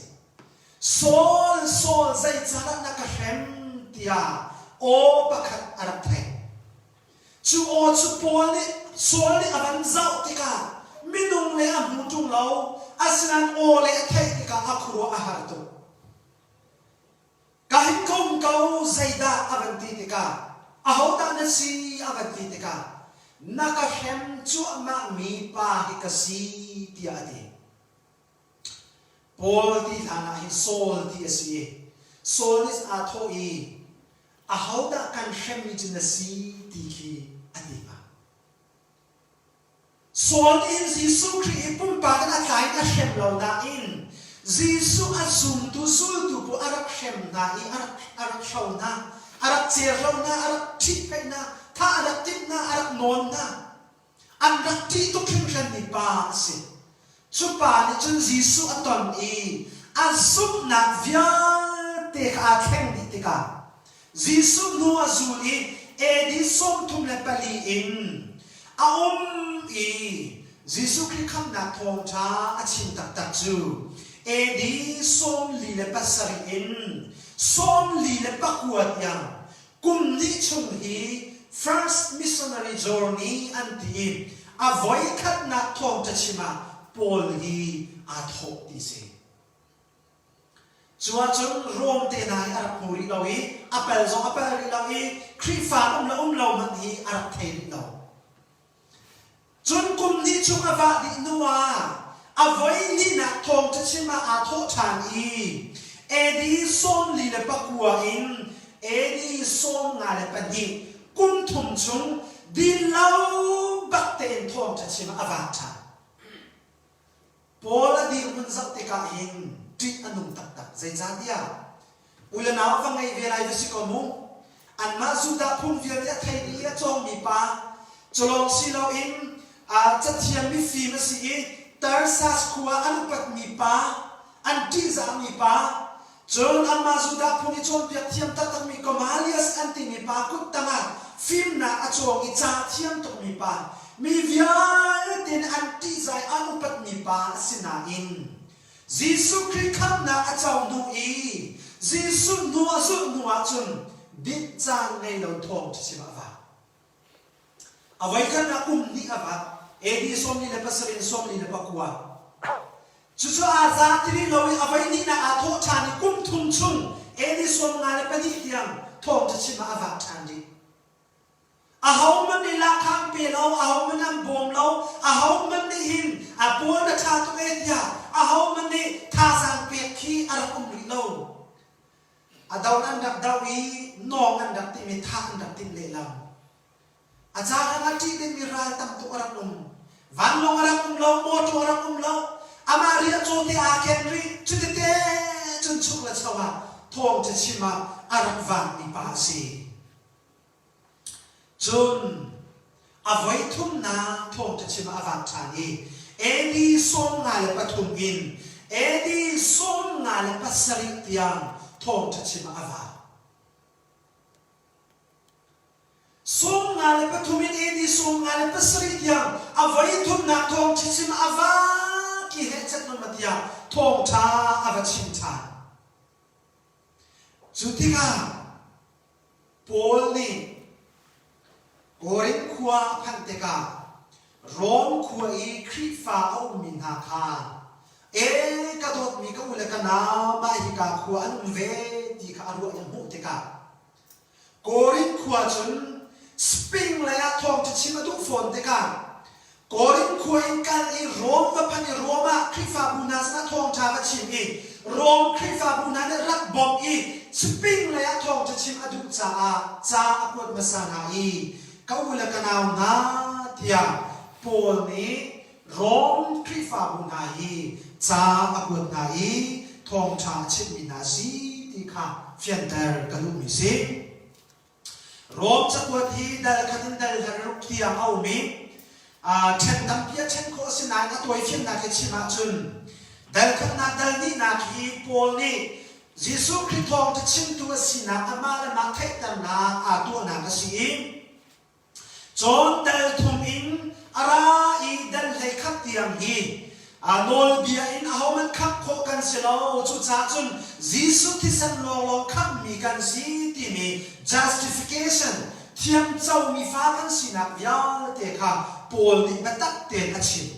Speaker 1: Saul, Saul, zeicahdah na ka hrem tiah aw pakhat a rak theih. Cu aw cu Paul nih Saul nih a van zoh tikah minung le a hmu ṭung lo, asinain aw le a theih tikah a khuaruah a har tuk. Ka hin ka um ko, zeidah a van ti tikah, ahodah na si a van ti tikah, na ka hrem cuahmahmi pa hi ka si tiah a ti. Paul ti hlan ah hin Saul ti a si i Saul nih aa thawh i ahodah kan hremmi cu na si ti khi a ti hnga. Saul nih hin Jesuh Khrih hi pumpak in a tlai in a hrem lo nain Jesuh a zumtu zultu pawl a rak hrem hna i a rak, a rak hro hna, a rak cerhlo hna, a rak ṭhihphaih hna, thah a rak timh hna, a rak nawn hna. An rak ṭih tuk hringhranmi pa a si. Cu pa nih cun Jesuh a ton i a zumhnak vialte kha aa thleng dih tikah Jesuh hnu a zul i AD 34 in a um i Jesuh Khrih khamhnak thawngṭha a chim taktak cu AD 47 in 49 tiang Kum hnih chung hi First Missionary Journey an ti i a voikhatnak thawngṭha chim ah Paul hi aa thawh ti si. Cu ahcun Rom te hna hi a rak hmu rih lo i a pal zong a pal rih lo i Khrihfa um le um lo hmanh hi a rak thei rih lo. Cun kum hnih chung a vah dih hnuah a voi hnihnak thawngṭha chim ah aa thawh ṭhan i AD 49 in AD 52 kum thum chung din lo bak tein thawngṭha chim ah a vak ṭhan. Paul a dirhmun zoh tikah hin ṭih a nung taktak. Zeicahtiah u le nau va ngei ve lai va si ko mu. Anmah Judah phung vialte a thei dih i a cawngmi pa, cu lawng si loin cathiam mifim a si i Tarsas khua an upatmi pa, an ṭihzahmi pa, Cun anmah Judah phung i cawnpiak thiam taktakmi Gamalias an timi pa kut tangah fimnak a cawng i ca thiam tukmi pa, mi vialte nih an ṭihzah i an upatmi pa a si nain Jesuh Khrih khamhnak a co hnu i Jesuh hnu a zulh hnu ahcun dinh caan ngei lo thawngṭha chim ah a vak. A voikhatnak kum hnih a vak. AD 47 in 49. Cucu aa za ti rih lo i a voi hnihnak aa thawh ṭhan i kum thum chung AD 52 tiang thawngṭha chim ah a vak ṭhan rih. Ahohmanh nih lahkhah an pe lo, ahohmanh an bawm lo, ahohmanh nih hin a pawl na ṭha tuk ee tiah ahohmanh nih thazaang pek khi a rak um rih lo. A do an rak do i nawng an rak timh i thah an rak timh lehlam. A caan ah a ṭih dingmi ral tam tuk a rak um. Vanlawng a rak um lo, mawṭaw a rak um lo. Amah riahcaw te aa ken rih. Cutete cun chuk le cho ah thawngṭha chim ah a rak vaakmi pa a si. Cun a voi thumnak thawngṭha chim ah a vaak ṭhan i AD 53 in AD 57 tiang thawngṭha chim ah a vaak. 53 in AD 57 tiang a voi thumnak thawngṭha chim a vaak i hehchet nawn tiah thawngṭha a va chim ṭhan. Cu tikah Paul nih Korin khua a phanh tikah Rom khua i Khrihfa a ummi hna kha ee ka dawtmi ka u le ka nau mah hika khua an um ve ti kha a ruah i a hmuh tikah Korin khua cun Spain lei ah thawngṭha chim a duh fawn tikah Korin khua in kal i Rom va phanh i Rom ah Khrihfabu hna sinah thawngṭha va chim i Rom Khrihfabu hna nih rak bawmh i Spain lei ah thawngṭha chim a duh caah ca a kuat hmasa hna i ka u le ka nau hna tiah Paul nih Rom Khrihfabu hna hi ca a kuat hna i thawngṭha a chimhmi hna si ti kha fianter ka duhmi si. Rom cakuat hi dal khat in dal ruk tiang a um i ṭhen tampi a ṭhen khawh a si nain a tawifiannak hi chim ahcun dal khatnak dal hnihnak hi Paul nih Jesuh Khrih thawngṭha chimtu a sinak amah le mah theihternak aa tuahnak a si i Cawn dal thum in a ra i dal 11 tiang hi nawlbia in ahohmanh khamh khawh kan si lo. Cucaah cun Jesuh thisen lawnglawng khamhmi kan si timi justification, thiamcomi fa kan sinak vialte kha Paul nih biatak tein a chim.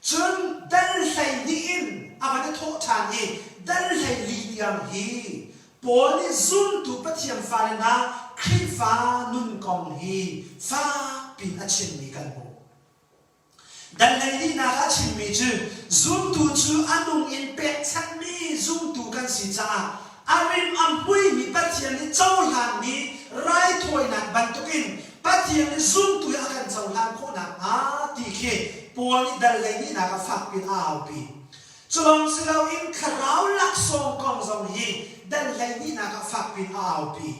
Speaker 1: Cun dal 12 in a van i thawh ṭhan i dal 14 tiang hi Paul nih zumtu Pathian fale hna Khrihfa nun kong hi fakpi in a chimmi kan hmuh. Dal 14 ah a chimmi cu zumtu cu a nung in pekchanhmi zumtu kan si caah a rim a hmuimi Pathian nih cohlanmi raithawinak bantukin Pathian nih zumtu hi a kan cohlan khawh nakhnga ti khi Paul nih dal 12 ah fakpi in a aupi. Cu lawng si loin thlarau laksawng kong zong hi dal 12 ah fakpi in a aupi.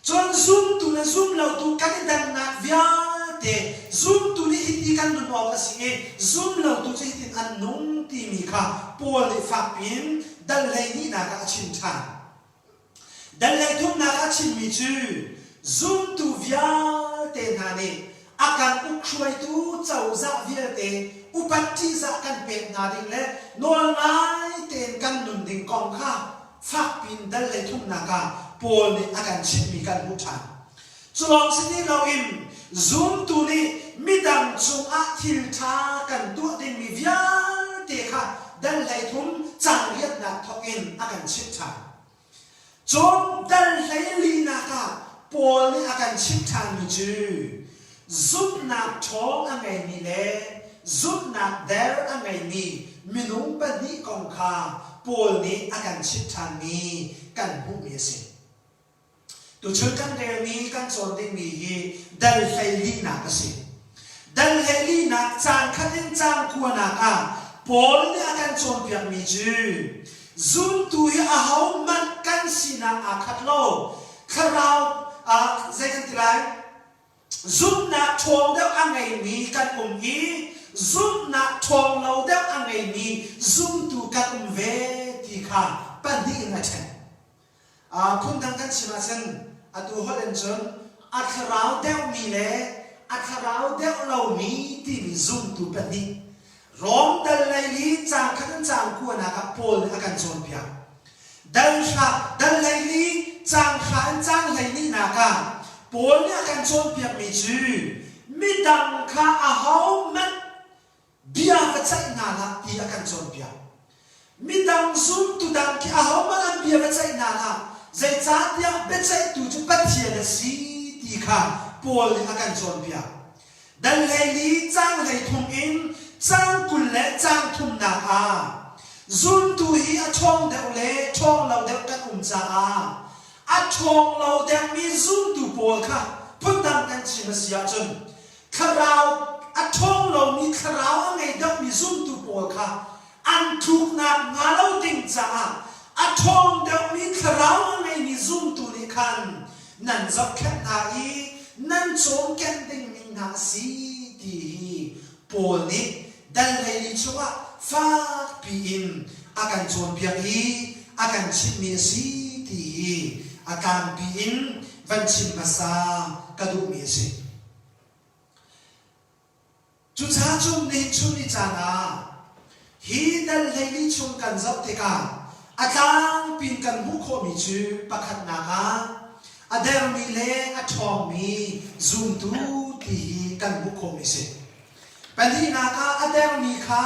Speaker 1: Cun zumtu le zumlotu kan i dannak vialte zumtu nih hiti kan nun awk a si i zumlotu cu hitin an nung timi kha Paul nih fakpi in dal 12 ah a chim ṭhan. Dal 13 ah a chimmi cu zumtu vialte hna nih a kan ukhruaitu cozah vialte upat ṭihzah kan pek hna ding le nawlngai tein kan nun ding kong kha fakpi in dal 13 ah Paul nih a kan chimhmi kan hmuh ṭhan. Cu lawng si ti loin zumtu nih midang cungah thil ṭha kan tuah dingmi vialte kha dal 13 caang riatnak thawk in a kan chimh ṭhan. Cun dal 14 ah Paul nih a kan chimh ṭhanmi cu zumhnak ṭhawng a ngeimi le zumhnak der a ngeimi minung pahnih kong kha Paul nih a kan chimh ṭhanmi kan hmuhmi a si. Tuchun kan relmi kan cawn dingmi hi dal 14 a si. Dal 14 caan khat in caan kuanak ah Paul nih a kan cawnpiakmi cu zumtu hi ahohmanh kan sinak aa khat lo. Thlarau ah zei kan ti lai? Zumhnak ṭhawng deuh a ngeimi kan um i zumhnak ṭhawng lo deuh a ngeimi zumtu kan um ve ti kha pahnih in a ṭhen. Phundang kan chim ahcun atu holh in cun a thlarau deuhmi le a thlarau deuh lomi timi zumtu pahnih Rom dal 14 caang khat in caang kuanak ah Paul nih a kan cawnpiak. Dal hra dal 14 caang hra in caang 12 ah Paul nih a kan cawnpiakmi cu midang kha ahohmanh bia va ceih hna hlah ti a kan cawnpiak. Midang zumtu dang khi ahohmanh an bia va ceih hna hlah. Zeicahtiah biaceihtu cu Pathian a si ti kha Paul nih a kan cawnpiak. Dal 14 caang 13 in caang 20 le caang thumnak ah. Zumtu hi a ṭhawng deuh le ṭhawng lo deuh kan um caah a ṭhawng lo deuhmi zumtu pawl kha phundang kan chim a si ahcun thlarau a ṭhawng lomi thlarau a ngei deuhmi zumtu pawl kha an tluknak hnga lo ding caah a ṭhawng deuhmi thlarau a ngeimi zumtu nih khan nan zohkhenh hna i nan cawmken dingmi hna a si ti hi Paul nih dal 14 chungah fakpi in a kan cawnpiak i a kan chimhmi a si ti hi a tlangpi in van chim hmasa ka duhmi a si. Cucaah cun nihin chun ni caan ah hi dal 14 chung kan zoh tikah a tlangpi in kan hmuh khawhmi cu pakhatnak ah a dermi le a ṭhawngmi zumtu ti hi kan hmuh khawhmi a si. Pahnihnak ah a dermi kha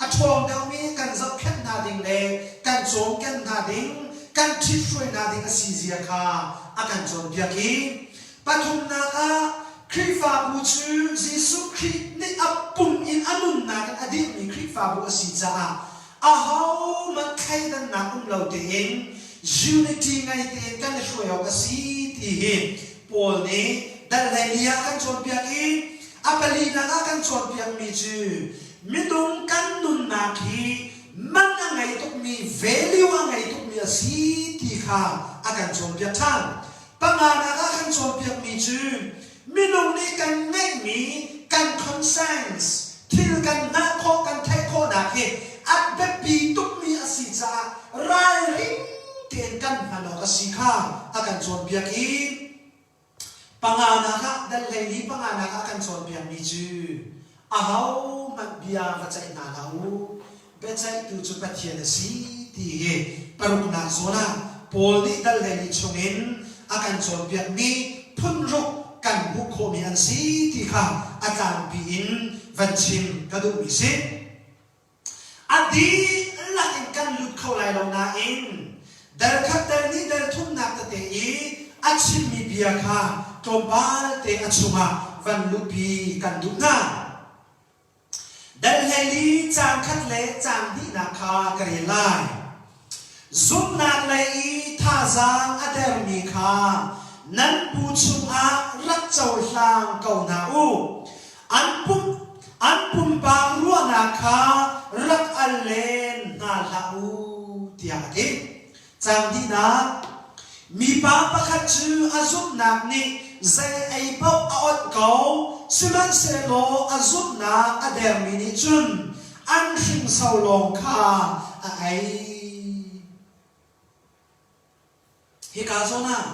Speaker 1: a ṭhawng deuhmi kan zohkhenh hna ding le kan cawmken hna ding, kan ṭhithruai hna ding a si zia kha a kan cawnpiak i pathumnak ah Khrihfabu cu Jesuh Khrih nih a pum in a nunnak in a dirhmi Khrihfabu a si caah ahohmanh thleidannak um lo tein unity ngei tein kan i hruai awk a si ti hi Paul nih dal 14 ah kan cawnpiak i a palinak ah kan cawnpiakmi cu minung kan nunnak hi man a ngei tukmi value a ngei tukmi a si ti kha a kan cawnpiak ṭhan. Panganak ah kan cawnpiakmi cu minung nih kan ngeihmi kan conscience thil kan hngalh khawh kan theih khawhnak hi a biapi tukmi a si caah ralring tein kan hman awk a si kha a kan cawnpiak i panganak ah dal 14 panganak ah kan cawnpiakmi cu ahohmanh bia va ceih hna hlah u biaceihtu cu Pathian a si ti hi paruknak zawn ah Paul nih dal 14 chungin a kan cawnpiakmi phunruk kan hmuh khawhmi an si ti kha a tlangpi in van chim ka duhmi si. A dihlak in kan lut kho lai lo nain dal khat dal hnih dal thumnak tete i a chimmi bia kha tlawmpal te a chungah van luhpi kan duh hna. Dal 14 caang khat le caang hnihnak kha ka rel lai. Zumhnak lei i thazaang a dermi kha nan bu chungah rak cohlang ko hna u. An pum an pumpak ruahnak kha rak al len hna hlah u tiah a ti. Caang hnihnak, Mipa pakhat cu a zumhnak nih zei ei paoh a awnh ko, sihmanhsehlaw a zumhnak a dermi nih cun an hringso lawng kha a ei. Hika zawn ah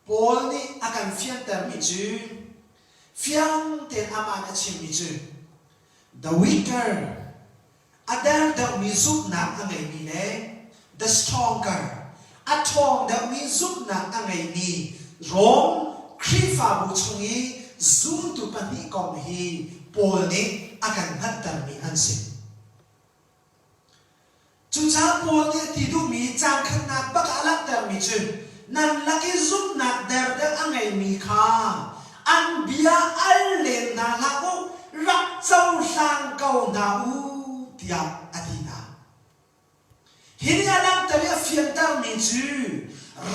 Speaker 1: Paul nih a kan fiantermi cu fiang tein amah nih a chimmi cu the weaker A der deuhmi zumhnak a ngeimi le the stronger, a ṭhawng deuhmi zumhnak a ngeimi Rom Khrihfabu chung i zumtu pahnih kong hi Paul nih a kan hngalhtermi an si. Cucaah Paul nih a ti duhmi caang khatnak bak ah a langhtermi cu nan lak i zumhnak der deuh a ngeimi kha an bia al len hna hlah u, rak cohlang ko hna u tiah a ti hna. Hi nih a langhter i a fiantermi cu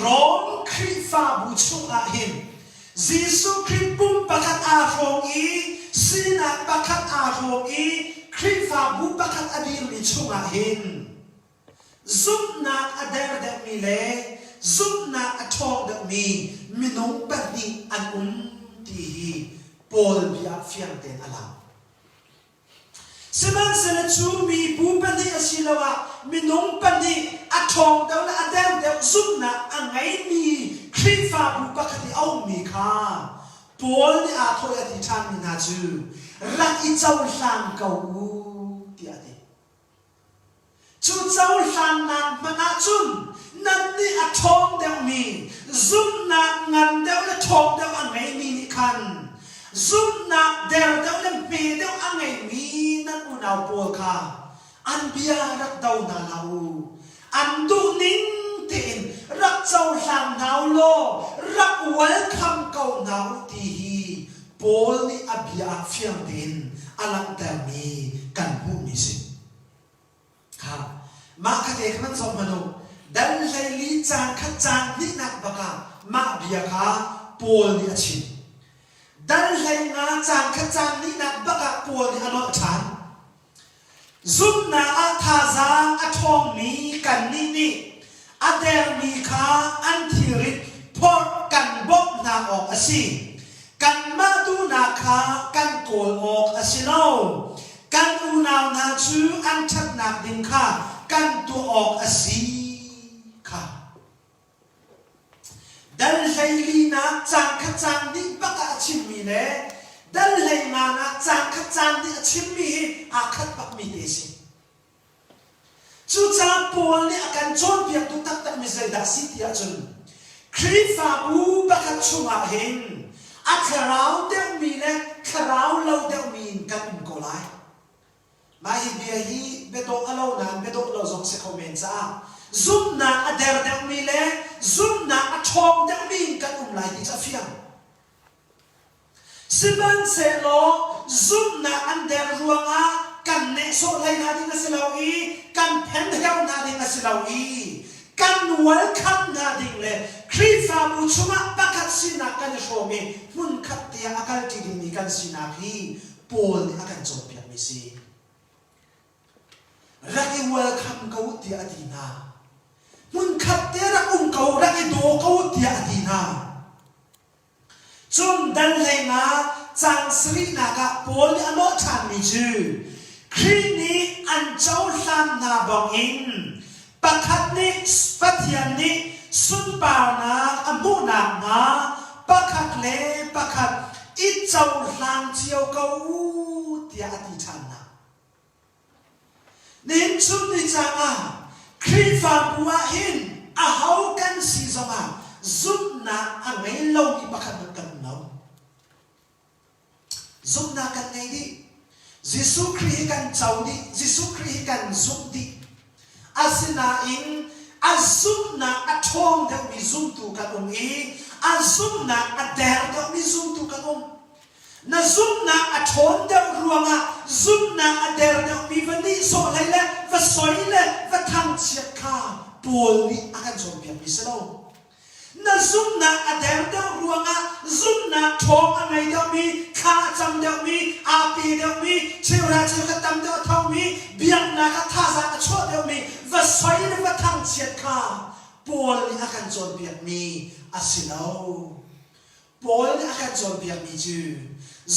Speaker 1: Rom Khrihfabu chungah hin Jesuh Khrih pum pakhat aa hrawm i sinak pakhat aa hrawm i Khrihfabu pakhat a dirmi chungah hin Zumhnak a der deuhmi le zumhnak a ṭhawng deuhmi minung pahnih an um ti hi Paul bia ah fiang tein a lang. Sihmanhsehlaw cu mibu pahnih asiloah minung pahnih a ṭhawng deuh le a der deuh zumhnak a ngeimi Khrihfabu pakhat i a ummi kha Paul nih aa thawh i a ti ṭhanmi hna cu rak i cohlang ko u tiah a ti. Cu cohlannak hmanh ahcun nannih a ṭhawng deuhmi, zumhnak ngan deuh le ṭhawng deuh a ngeimi nih khan zumhnak der deuh le hme deuh a ngeimi nan unau pawl kha an bia rak do hna hlah u. An duhning tein rak cohlang hna u law rak welcome ko hna u ti hi Paul nih a bia ah fiang tein a langhtermi kan hmuhmi si. Kha. te kha van zoh hmanh u. Dal 14 caang khat caang hnihnak bak ah mah bia kha Paul nih a chim. Dal 15 caang khat caang hnihnak bak ah Paul nih a nolh ṭhan. Zumhnak ah thazaang a ṭhawngmi kannih nih a dermi kha an thilrit phorh kan bawmh hna awk a si. Kanmah duhnak kha kan kawl awk a si lo. Kan unau hna cu an ṭhatnak ding kha kan tuah awk a si kha. Dal hleilinak caang khat caang dih bak ah a chimmi le dal hleinganak caang khat caang dih a chimmi hi aa khat bakmi te a si. Cucaah Paul nih a kan cawnpiaktu taktakmi zeidah a si ti ahcun Khrihfabu pakhat chungah hin a thlarau deuhmi le thlarau lo deuhmi in kan um ko lai. Mah hi bia hi biadawh a lo nain biadawh lo zong si kho men caah zumhnak a der deuhmi le zumhnak a ṭhawng deuhmi in kan um lai ti cu a fiang. Sihmanhsehlaw zumhnak an der ruangah kan nehsawh hlei hna ding a si lo i kan phenheu hna ding a si lo i kan welcome hna ding le Khrihfabu chungah pakhat sinak kan i hrawm i hmunkhat te ah a kalṭi dingmi kan sinak hi Paul nih a kan cawnpiakmi si. Rak i welcome ko u tiah a ti hna. Hmunkhat te rak um ko, rak i daw ko u tiah a ti hna. Cun dal 15 caang sarihnak ah Paul nih a nolh ṭhanmi cu Khrih nih an cohlan hna bangin Pakhat nih Pathian nih sunparnak a hmuh nakhnga pakhat le pakhat i cohlang cio ko u tiah a ti ṭhan hna. Nihin chun ni caan ah Khrihfabu ah hin aho kan si zongah zumhnak a ngei lomi pakhat hmanh kan um lo. Zumhnak kan ngei dih. Jesuh Khrih hi kan co dih. Jesuh Khrih hi kan zumh dih. Asinain a zumhnak a ṭhawng deuhmi zumtu kan um i a zumhnak a der deuhmi zumtu kan um. Na zumhnak a ṭhawn deuh ruangah zumhnak a der deuhmi va nihsawh hlei le va soi le va thangchiat kha Paul nih a kan cawnpiakmi si lo. Na zumhnak a der deuh ruangah zumhnak ṭhawng a ngei deuhmi, thla a cam deuhmi, aa pe deuhmi, cheuhra cheukhat tam deuh a thomi, biaknak ah thazaang a chuah deuhmi va soi le va thangchiat kha Paul nih a kan cawnpiakmi a si lo. Paul nih a kan cawnpiakmi cu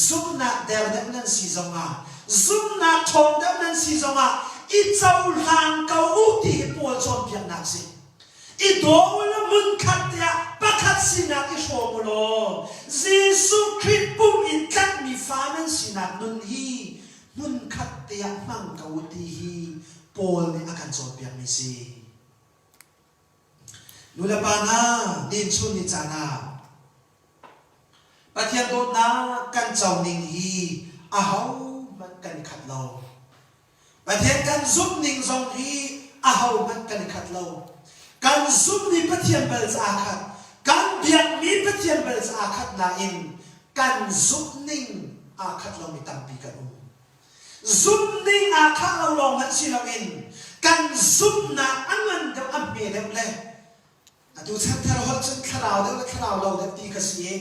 Speaker 1: zumhnak der deuh nan si zongah, zumhnak ṭhawng deuh nan si zongah i cohlang ko u ti hi Paul cawnpiaknak a si. I daw u law hmunkhat te ah pakhat sinak i hrawm u law Jesuh Khrih pum in tlanhmi fa nan sinak nun hi hmunkhat te ah hmang ko u ti hi Paul nih a kan cawnpiakmi a si. Nulepa hna, ninchun ni caan ah Pathian dawtnak kan co ning hi ahohmanh kan i khat lo. Pathian kan zumh ning zong hi ahohmanh kan i khat lo. Kan zumhmi Pathian bal cu aa khat. Kan biakmi Pathian bal cu aa khat nain kan zumh ning aa khat lomi tampi kan um. Zumhning aa khah lo lawng hmanh si loin kan zumhnak a ngan deuh a hme deuh le atu chanthar holh cun thlarau deuh le thlarau lo deuh ti kha si i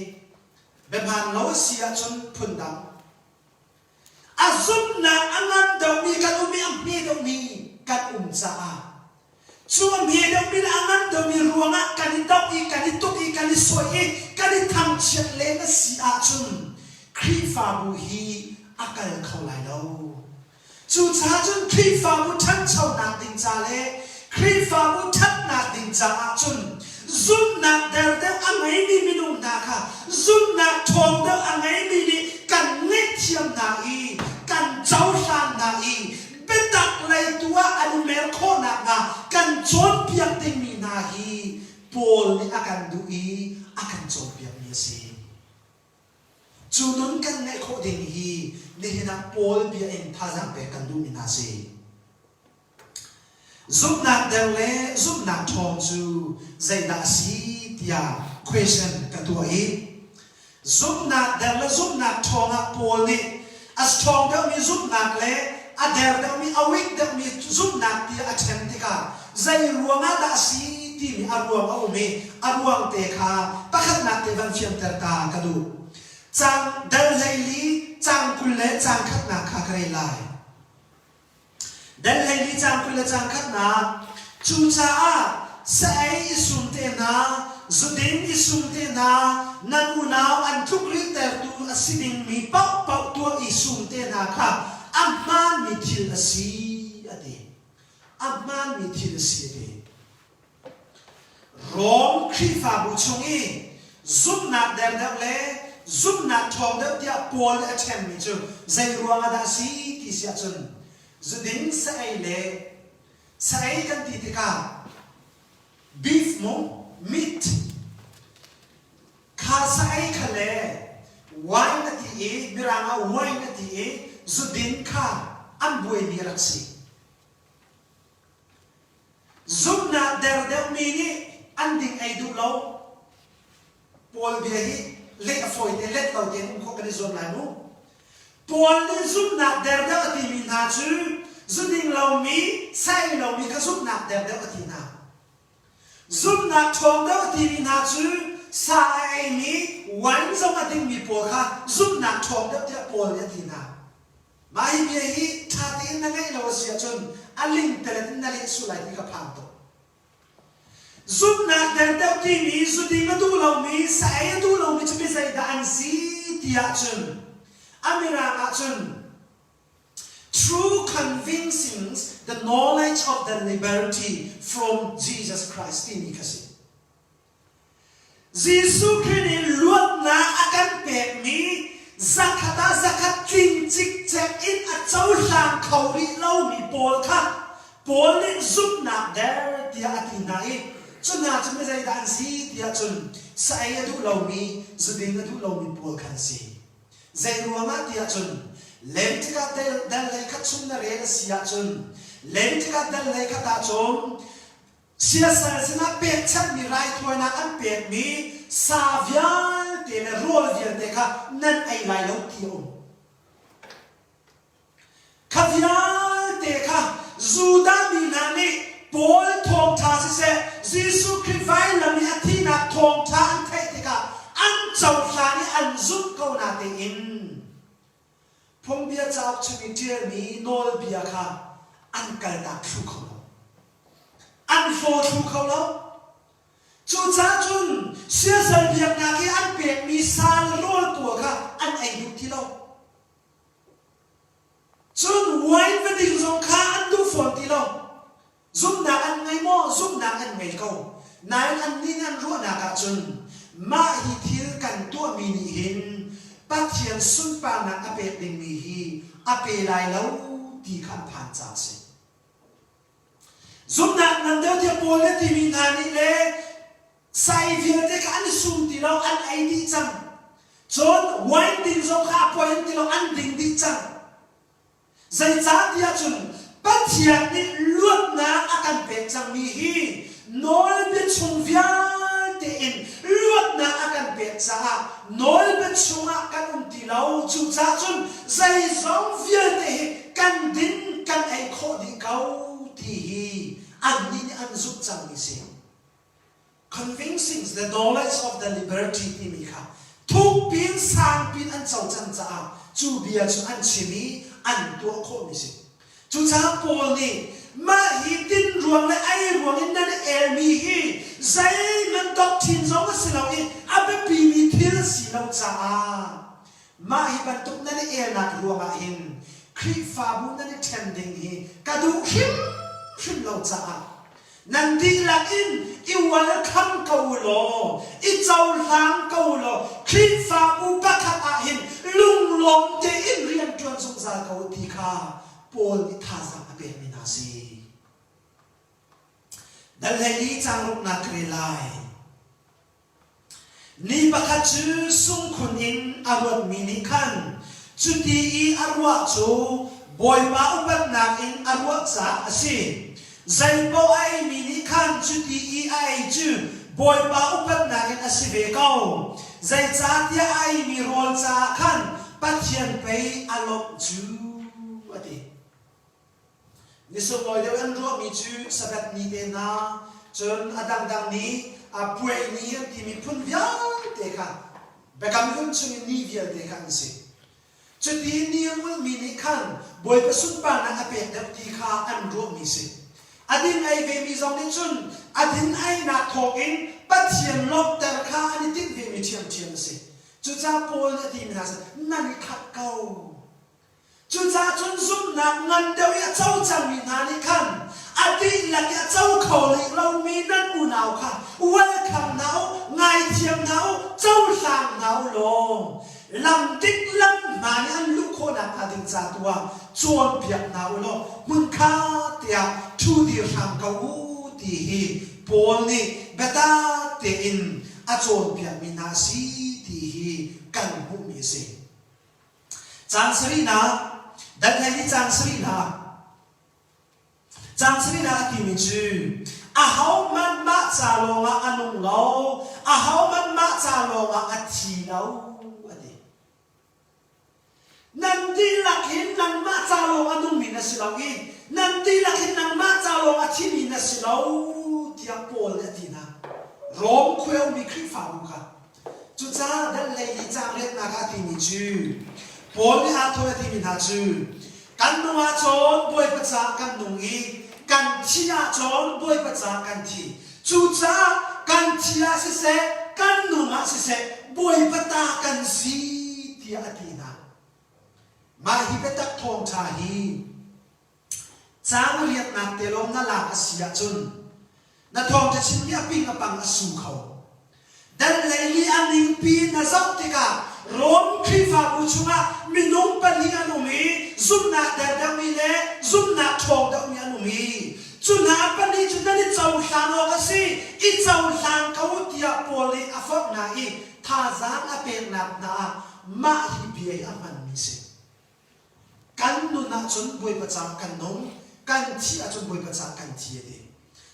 Speaker 1: biahmaan lo a si ahcun phundang a zumhnak a ngan deuhmi kan um i a hme deuhmi kan um caah Cu a hme deuhmi le a ngan deuhmi ruangah kan i doh i kan i tuk i kan i sawih i kan i thangchiat len a si ahcun Khrihfabu hi a kal kho lai lo. Cucaah cun Khrihfabu ṭhanchonak ding ca le Khrihfabu ṭhatnak ding caah cun zumhnak der deuh a ngeimi minung hna kha zumhnak ṭhawng deuh a ngeimi nih kan ngaihthiam hna i kan cohlan hna i biatak lei tu ah an i mer khawh nakhnga kan cawnpiak dingmi hna hi Paul nih a kan duh i a kan cawnpiakmi a si. Cu nun kan ngeih khawh ding hi nihin ah Paul bia in thazaang pek kan duhmi hna a si. Zumhnak der le zumhnak ṭhawng cu zeidah a si tiah question ka tuah i Zumhnak der le zumhnak ṭhawng ah Paul nih a ṭhawng deuhmi zumhnak le a der deuhmi, a weak deuhmi zumhnak tiah a ṭhen tikah zei ruangah dah a si timi a ruang a um i a ruang te kha pakhatnak te van fianter ta ka duh. Cang dal 14 cang 20 le cang khatnak kha ka rel lai. Dal 14 cang 20 le cang khatnak Cucaah sa-ei i sum te hna, zudin i sum te hna, nan unau an tlukrilhtertu a si dingmi paohpaoh tuah i sum te hna kha a hmaanmi thil a si, a ti. A hmaanmi thil a si, a ti. Rom Khrihfabu chung i zumhnak der deuh le zumhnak ṭhawng deuh tiah Paul nih a ṭhenmi cu zei ruangah dah a si ti si ahcun zuding sa-ei le sa-ei kan ti tikah beef mu meat kha sa-ei kha le wine a ti i mirang ah wine a ti i zudin kha an buaimi a rak si. Zumhnak der deuhmi nih an ding ei duh lo. Paul bia hi leh a fawi te let lo tein um khawh kan i zuam lai mu. Paul nih zumhnak der deuh a timi hna cu zuding lomi, sa ei lomi kha zumhnak der deuh a ti hna. Zumhnak ṭhawng deuh a timi hna cu sa a eimi, wine zong a dingmi pawl kha zumhnak ṭhawng deuh tiah Paul nih a ti hna. Mah hi bia hi ṭha tein na ngaih lo a si ahcun a lingtelet in na leh sual lai ti ka phang tuk. Zumhnak der deuh timi zuding a duh lomi, sa ei a duh lomi cu mi zeidah an si ti ahcun a mirang ahcun True convincing the knowledge of the liberty from Jesus Christ timi kha si. Jesuh Khrih nih luatnak a kan pekmi zakhat ah zakhat tling cikcek in a cohlang kho rih lomi pawl kha Paul nih zumhnak der tiah a ti hna i cu hna cu mi zeidah an si tiah cun sa ei a duh lomi, zuding a duh lomi pawl kha an si. Zei ruangah tiah cun Leviticus dal 13 chung na rel a si ahcun Leviticus dal 13 ahcun Siasal sinah pekchanhmi raithawinak an pekmi sa vialte le rawl vialte kha nan ei lai lo ti a um. Kha vialte kha Judah mi hna nih Paul thawngṭha siseh, Jesuh Khrih vailam i a thihnak thawngṭha an theih tikah an cohlan i an zumh ko natein Phungbia cauk chung i ṭialmi nawlbia kha an kaltak thlu kho lo. An hlaw thlu kho lo. Cucaah cun siasal biaknak i an pekmi sa le rawl pawl kha an ei duh ti lo. Cun wine va ding zong kha an duh fawn ti lo. Zumhnak an ngei maw? Zumhnak an ngei ko. Nain annih nih an ruahnak ahcun mah hi thil kan tuahmi nih hin Pathian sunparnak a pek dingmi hi a pe lai lo ti kha an phan caah a si. Zumhnak ngan deuh tiah Paul nih a timi hna nih le sai vialte kha an i sum ti lo, an ei dih cang. Cun wine ding zong kha a poi an ti lo, an ding dih cang. Zeicahtiah cun Pathian nih luatnak a kan pek cangmi hi nawlbia chung vialte in luatnak a kan pek caah nawlbia chungah kan um ti lo. Cucaah cun zeizong vialte hi kan din kan ei khawh dih ko ti hi annih nih an zumh cangmi si. Convincing the knowledge of the liberty timi kha thukpin sangpin an co cang caah cu bia cu an chim i an tuah khawhmi si. Cucaah Paul nih mah hi tin ruang le ei ruang in nan elmi hi zeihmanh doctrine zong a si lo i a biapimi thil a si lo caah mah hi bantuk nan i elnak ruangah hin Khrihfabu nan i ṭhen ding hi ka duh hrimhrim lo caah Nan dihlak in i welcome ko u law, i cohlang ko u law, Khrihfabu pakhat ah hin lunglawm tein rian ṭuan zungzal ko u ti kha Paul nih thazaang a pekmi hna a si. Dal 14 caang ruknak ka rel lai. Ni pakhat cu sungkhun in a ruatmi nih khan cuti i a ruah cu Bawipa upatnak in a ruah caah a si. Zeipaoh a eimi nih khan cuti i a ei cu Bawipa upatnak in a si ve ko. Zeicahtiah a eimi rawl caah khan Pathian pei a lawmh cu, a ti. Ni sunglawi deuh an ruahmi cu Sabbath ni te hna, cun a dangdang ni, a puai ni an timi phun vialte kha Biakam Hlun chungin ni vialte kha an si. Cuti ni a ngulmi nih khan Bawipa sunparnak a pek deuh ti kha an ruahmi si. A din ei vemi zong nih cun a din einak thawngin Pathian lawmhter kha an i tinh vemi ṭhiamṭhiam a si. Cucaah Paul nih a timi hna cu nan i khat ko. Cucaah cun zumhnak ngan deuh i a co cangmi hna nih khan a dihlak i a co kho rih lomi nan unau kha welcome hna u, ngaithiam hna u, cohlang hna u law lam dik lam hmaan i an luh khawh nakhnga ding ca tu ah cawnpiak hna u law hmunkhat te ah ṭhu dir hram ko u ti hi Paul nih biatak tein a cawnpiakmi hna a si ti hi kan hmuhmi a si. Caang sarihnak, dal hlei i caang sarihnak. Caang sarihnak a timi cu ahohmanh mah ca lawngah a nung lo, ahohmanh mah ca lawngah a thi lo a ti. Nan dihlak hin nangmah ca lawng a nungmi na si lo i nan dihlak hin nangmah ca lawng a thimi na si lo tiah Paul nih a ti hna. Rom khua ummi Khrihfabu kha Cucaah dal lei i caang riatnak ah a timi cu Paul nih aa thawi a timi hna cu kan nung ahcun Bawipa caah kan nung i kan thih ahcun Bawipa caah kan thi. Cucaah kan thi ah siseh kan nung ah siseh Bawipa ta kan si tiah a ti hna. Mah hi biatak thawngṭha hi Caang riatnak te lawng na lak a si ahcun na thawngṭha chimmi a ping a pang a su kho. Dan leili a ningpi na zoh tikah Rom Khrihfabu chungah minung pahnih an um i zumhnak der deuhmi le zumhnak ṭhawng deuhmi an um i cu hna pahnih cu nan i cohlan awk a si, i cohlang ko u tiah Paul nih a forh hna i thazaang a peknak hna ah mah hi bia hi a hmanmi a si. Kan nun ahcun Bawipa caah kan nung, kan thih ahcun Bawipa caah kan thi a ti.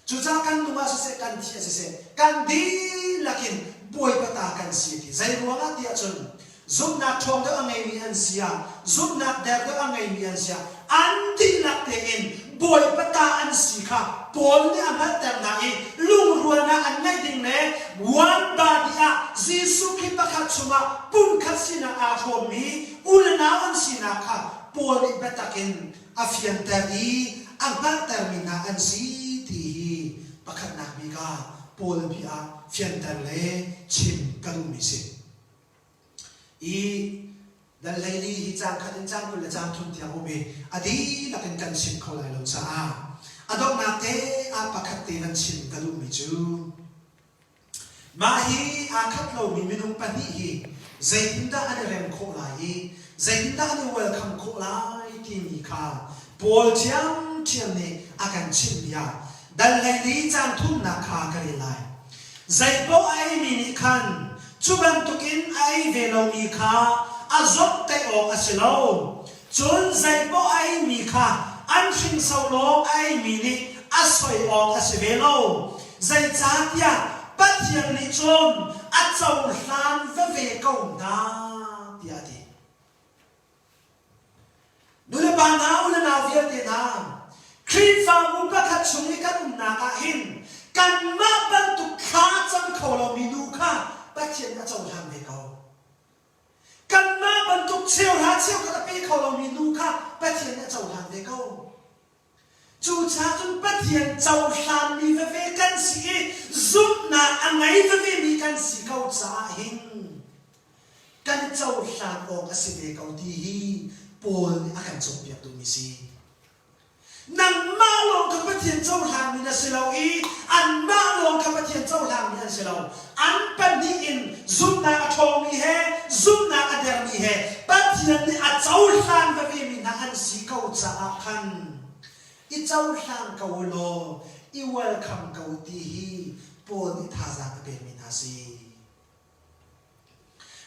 Speaker 1: Cucaah kan nung ah siseh, kan thih ah siseh, kan dihlak in Bawipa ta kan si a ti. Zei ruangah ti ahcun zumhnak ṭhawng deuh a ngeimi an si ah, zumhnak der deuh a ngeimi an si ah, an dihlak tein Bawipa ta an si kha Paul nih a hngalhter hna i lungrualnak an ngeih ding le one body ah Jesuh Khrih pakhat chungah pumkhat sinak aa hrawmmi U le nau an sinak kha Paul nih biatak in a fianter i a hngalhtermi hna an si ti hi pakhatnak bik ah Paul bia ah fianter le chim ka duhmi si. I dal hleili hi caang khat in caang 20 le caang thum tiang um i a dihlak in kan chim kho lai lo caah a donghnak te ah pakhat te van chim ka duhmi cu Mah hi aa khat lomi minung pahnih hi zeitindah an i rem khawh lai i zeitindah an i welcome khawh lai timi kha Paul ṭhiamṭhiam nih a kan chimhmi ah dal 14 caang thumnak kha ka rel lai. Zeipaoh a eimi nih khan cu bantukin a ei ve lomi kha a zawmhtaih awk a si lo. Cun zeipaoh a eimi kha an hringso lawng a eimi nih a soi awk a si ve lo. Zeicahtiah Pathian nih cun a cohlan veve ko hna, tiah a ti. Nulepa hna, u le nau vialte hna, Khrihfabu pakhat chung i kan umnak ah hin kanmah bantuk thla cam kho lomi nu kha Pathian a cohlan ve ko. Kanmah bantuk cheuhra cheukhat a pe kho lomi nu kha Pathian nih a cohlan ve ko. Cucaah cun Pathian cohlanmi veve kan si i zumhnak a ngei vevemi kan si ko caah hin kan i cohlan awk a si ve ko ti hi Paul nih a kan cawnpiak duhmi si. Nangmah lawng kha Pathian cohlangmi na si lo i anmah lawng kha Pathian cohlangmi an si lo. An pahnih in zumhnak a ṭhawngmi he zumhnak a dermi he Pathian nih a cohlan vevemi hna an si ko caah khan i cohlang ko u law i welcome ko u ti hi Paul nih thazaang a pekmi hna a si.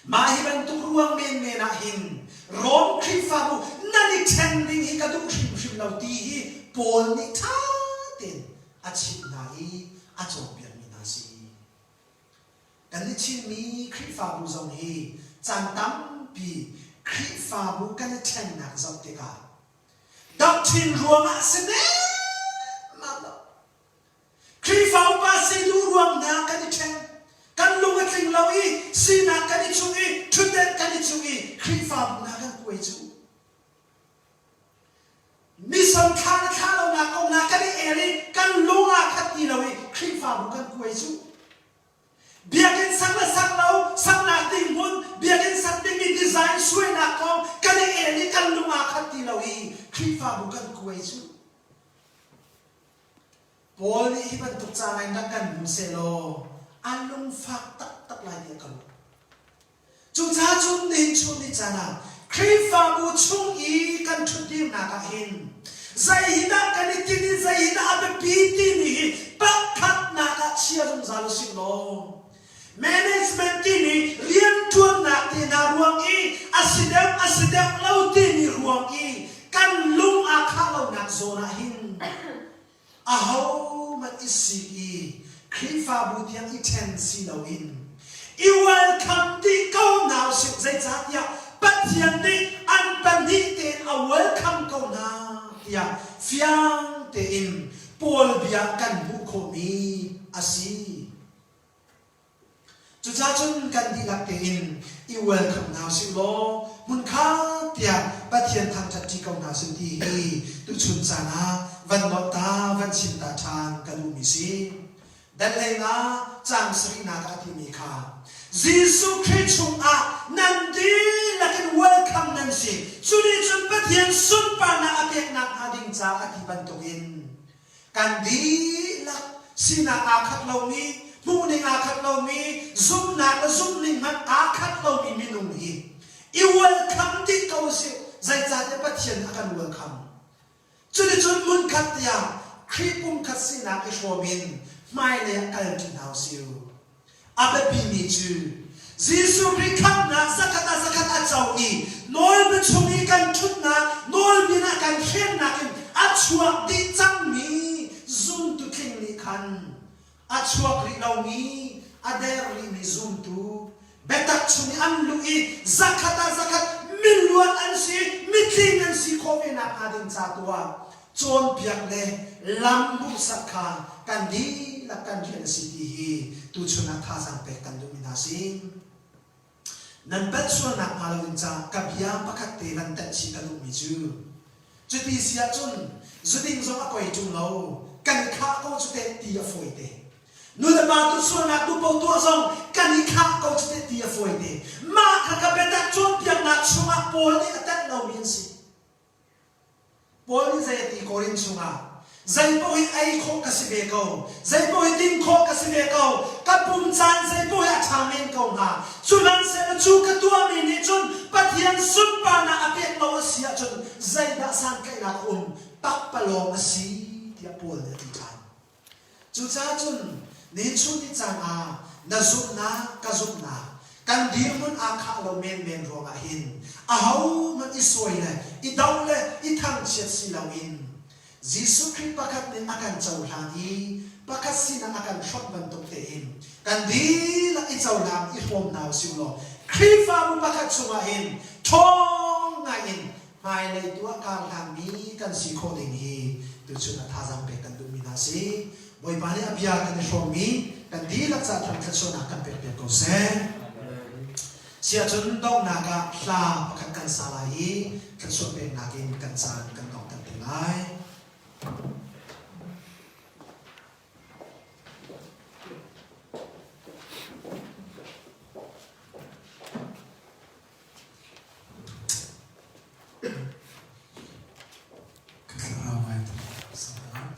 Speaker 1: Mah hi bantuk ruang menmen ah hin Rom Khrihfabu nan i ṭhen ding hi ka duh hrimhrim lo ti hi Paul nih ṭha tein a chimh hna i a cawnpiakmi hna a si. Kan i Chinmi Khrihfabu zong hi caan tampi Khrihfabu kan i ṭhennak zoh tikah doctrine ruangah si men. ruang hna kan i ṭhen. Kan lung a tling lo i sinak kan i cuh i ṭhutdenh kan i cuh i Khrihfabu hna kan kuai cu. Mission thla le thla lonak kong hna kan i el i kan lung aa khat ti lo i Khrihfabu kan kuai cu. Biakinn sak le sak lo, saknak ding hmun, biakinn sak dingmi design suainak kong kan i el i kan lung aa khat ti lo i Khrihfabu kan kuai cu. Paul nih hi bantuk ca in rak kan hmu sehlaw a lungfak taktak lai tiah ka ruah. Cucaah cun nihin chun ni caan ah Khrihfabu chung i kan ṭhutdirnak ah hin zei hi dah kan i tinh i zei hi dah a biapi timi hi pakhatnak ah chia zungzal u sih law management timi rianṭuannak te hna ruang i a si deuh a si deuh lo timi ruang i kan lung aa khah lonak zawn ah hin Ahohmanh i sik i Khrihfabu tiang i ṭhen si loin i welcome dih ko hna usih. Zeicahtiah Pathian nih an pahnih tein a welcome ko hna tiah fiang tein Paul bia kan hmuh khawhmi a si. Cucaah cun kan dihlak tein i welcome hna usih law hmunkhat tiah Pathian thangṭhat ṭi ko hna sih ti hi tuchun caan ah van nolh ta van chim ta ṭhan ka duhmi si. Dal hlei nga caang sarihnak ah a timi kha Jesuh Khrih chungah nan dihlak in welcome nan si. Cu nih cun Pathian sunparnak a peknak hnga ding caah a ti bantukin Kan dihlak sinak aa khat lomi, hmuhning aa khat lomi, zumhnak le zumhning hmanh aa khat lomi minung hi i welcome dih ko usih. Zeicahtiah Pathian a kan welcome. Cuticun hmunkhat tiah Khrih pumkhat sinak i hrawm in hmailei ah kalṭi hna usih. A biapimi cu Jesuh Khrih khamhnak zakhat ah zakhat a co i nawlbia chung i kan ṭhutnak nawlbia ah kan hremnak in a chuak dih cangmi zumtu tling nih khan a chuak rih lomi a der rihmi zumtu biatak chung i an luh i zakhat ah zakhat miluat an si mitling an si khawh ve nakhnga ding ca tu ah cawnpiak le lam hmuhsak kha kan dihlak kan rian a si ti hi tuchun ah thazaang pek kan duhmi hna si. Nan palh sualnak hnga lo ding caah ka bia pakhat te van telh chih ka duhmi cu cuti si ahcun zuding zong a poi ṭung lo kan i khah ko cu teh ti a fawi te. Nu le pa tu sualnak duhpo tuah zong kan i khah ko cu teh ti a fawi te. Mah kha ka biatak cawnpiaknak chungah Paul nih a telh lomi an si. Paul nih zei a ti Korin chungah zeipaoh hi ei khawh ka si ve ko zeipaoh hi din khawh ka si ve ko ka pum caan zeipaoh hi a ṭha men ko hnga cuhmanhsehlaw cu ka tuahmi nih cun Pathian sunparnak a pek lo a si ahcun zeidah santlaihnak a um pakpalawng a si tiah Paul nih a ti ṭhan Cucaah cun nichun ni caan ah na zumhnak ka zumhnak kan dirhmun aa khah lo menmen ruangah hin ahohmanh i sawi le i doh le i thangchiat si loin Jesuh Khrih pakhat nih a kan cohlan i pakhat sinah a kan hrawmh bantuk tein kan dihlak i cohlang i hrawm hna usih law Khrihfabu pakhat chungah hin ṭhawng ngaiin hmailei tu ah kar hlangmi kan si khawh ding hi tuchun ah thazaang pek kan duhmi hna si. Bawipa nih a bia kan i hrawmmi kan dihlak ca thang thluachuahnak kan pek piak ko seh. Siahcun donghnak ah hla pakhat kan sa lai i thluachuah peknak in kan caan kan donghter te lai.
Speaker 3: Ka thlarau ngai tuk sangat.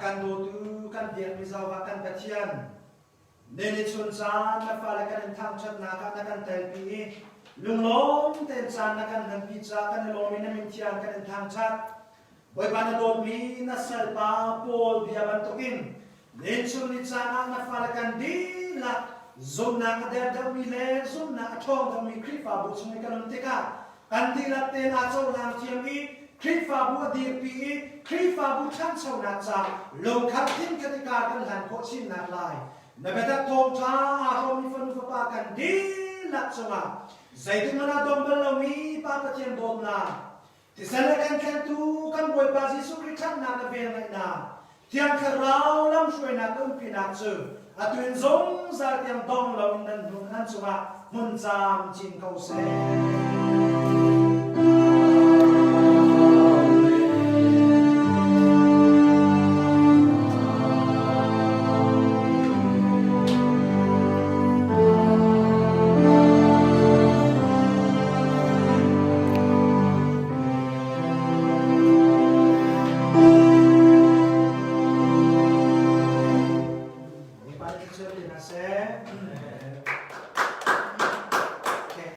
Speaker 1: kan dawtu kan biakmi Jehovah kan Pathian, Nini chun caan na fale kan in thangṭhatnak ah na kan telpi i lunglawm tein caan na kan hmanpi caah kan i lawm i na min thiang kan in thangṭhat. Bawipa na dawtmi na salpa Paul bia bantukin nin chun ni caan ah na fale kan dihlak zumhnak a der deuhmi le zumhnak a ṭhawng deuhmi Khrihfabu chung i kan um tikah kan dihlak tein aa cohlang thiam i Khrihfabu a dirpi i Khrihfabu ṭhanchonak ca lungkhat thin i kar kan hlan khawh chinnak lai na biatak thawngṭha aa hrawmmi fanu fapa kan dihlak cungah zeitik hmanh ah dong bal lomi Pa Pathian dawtnak thisen le kan thlengtu kan Bawipa Jesuh Khrih ṭhatnak le velngeihnak Thiang Thlarau lamhruainak le umpinak cu atu in zungzal tiang dong loin nan hnu nan cungah hmun camcin ko seh.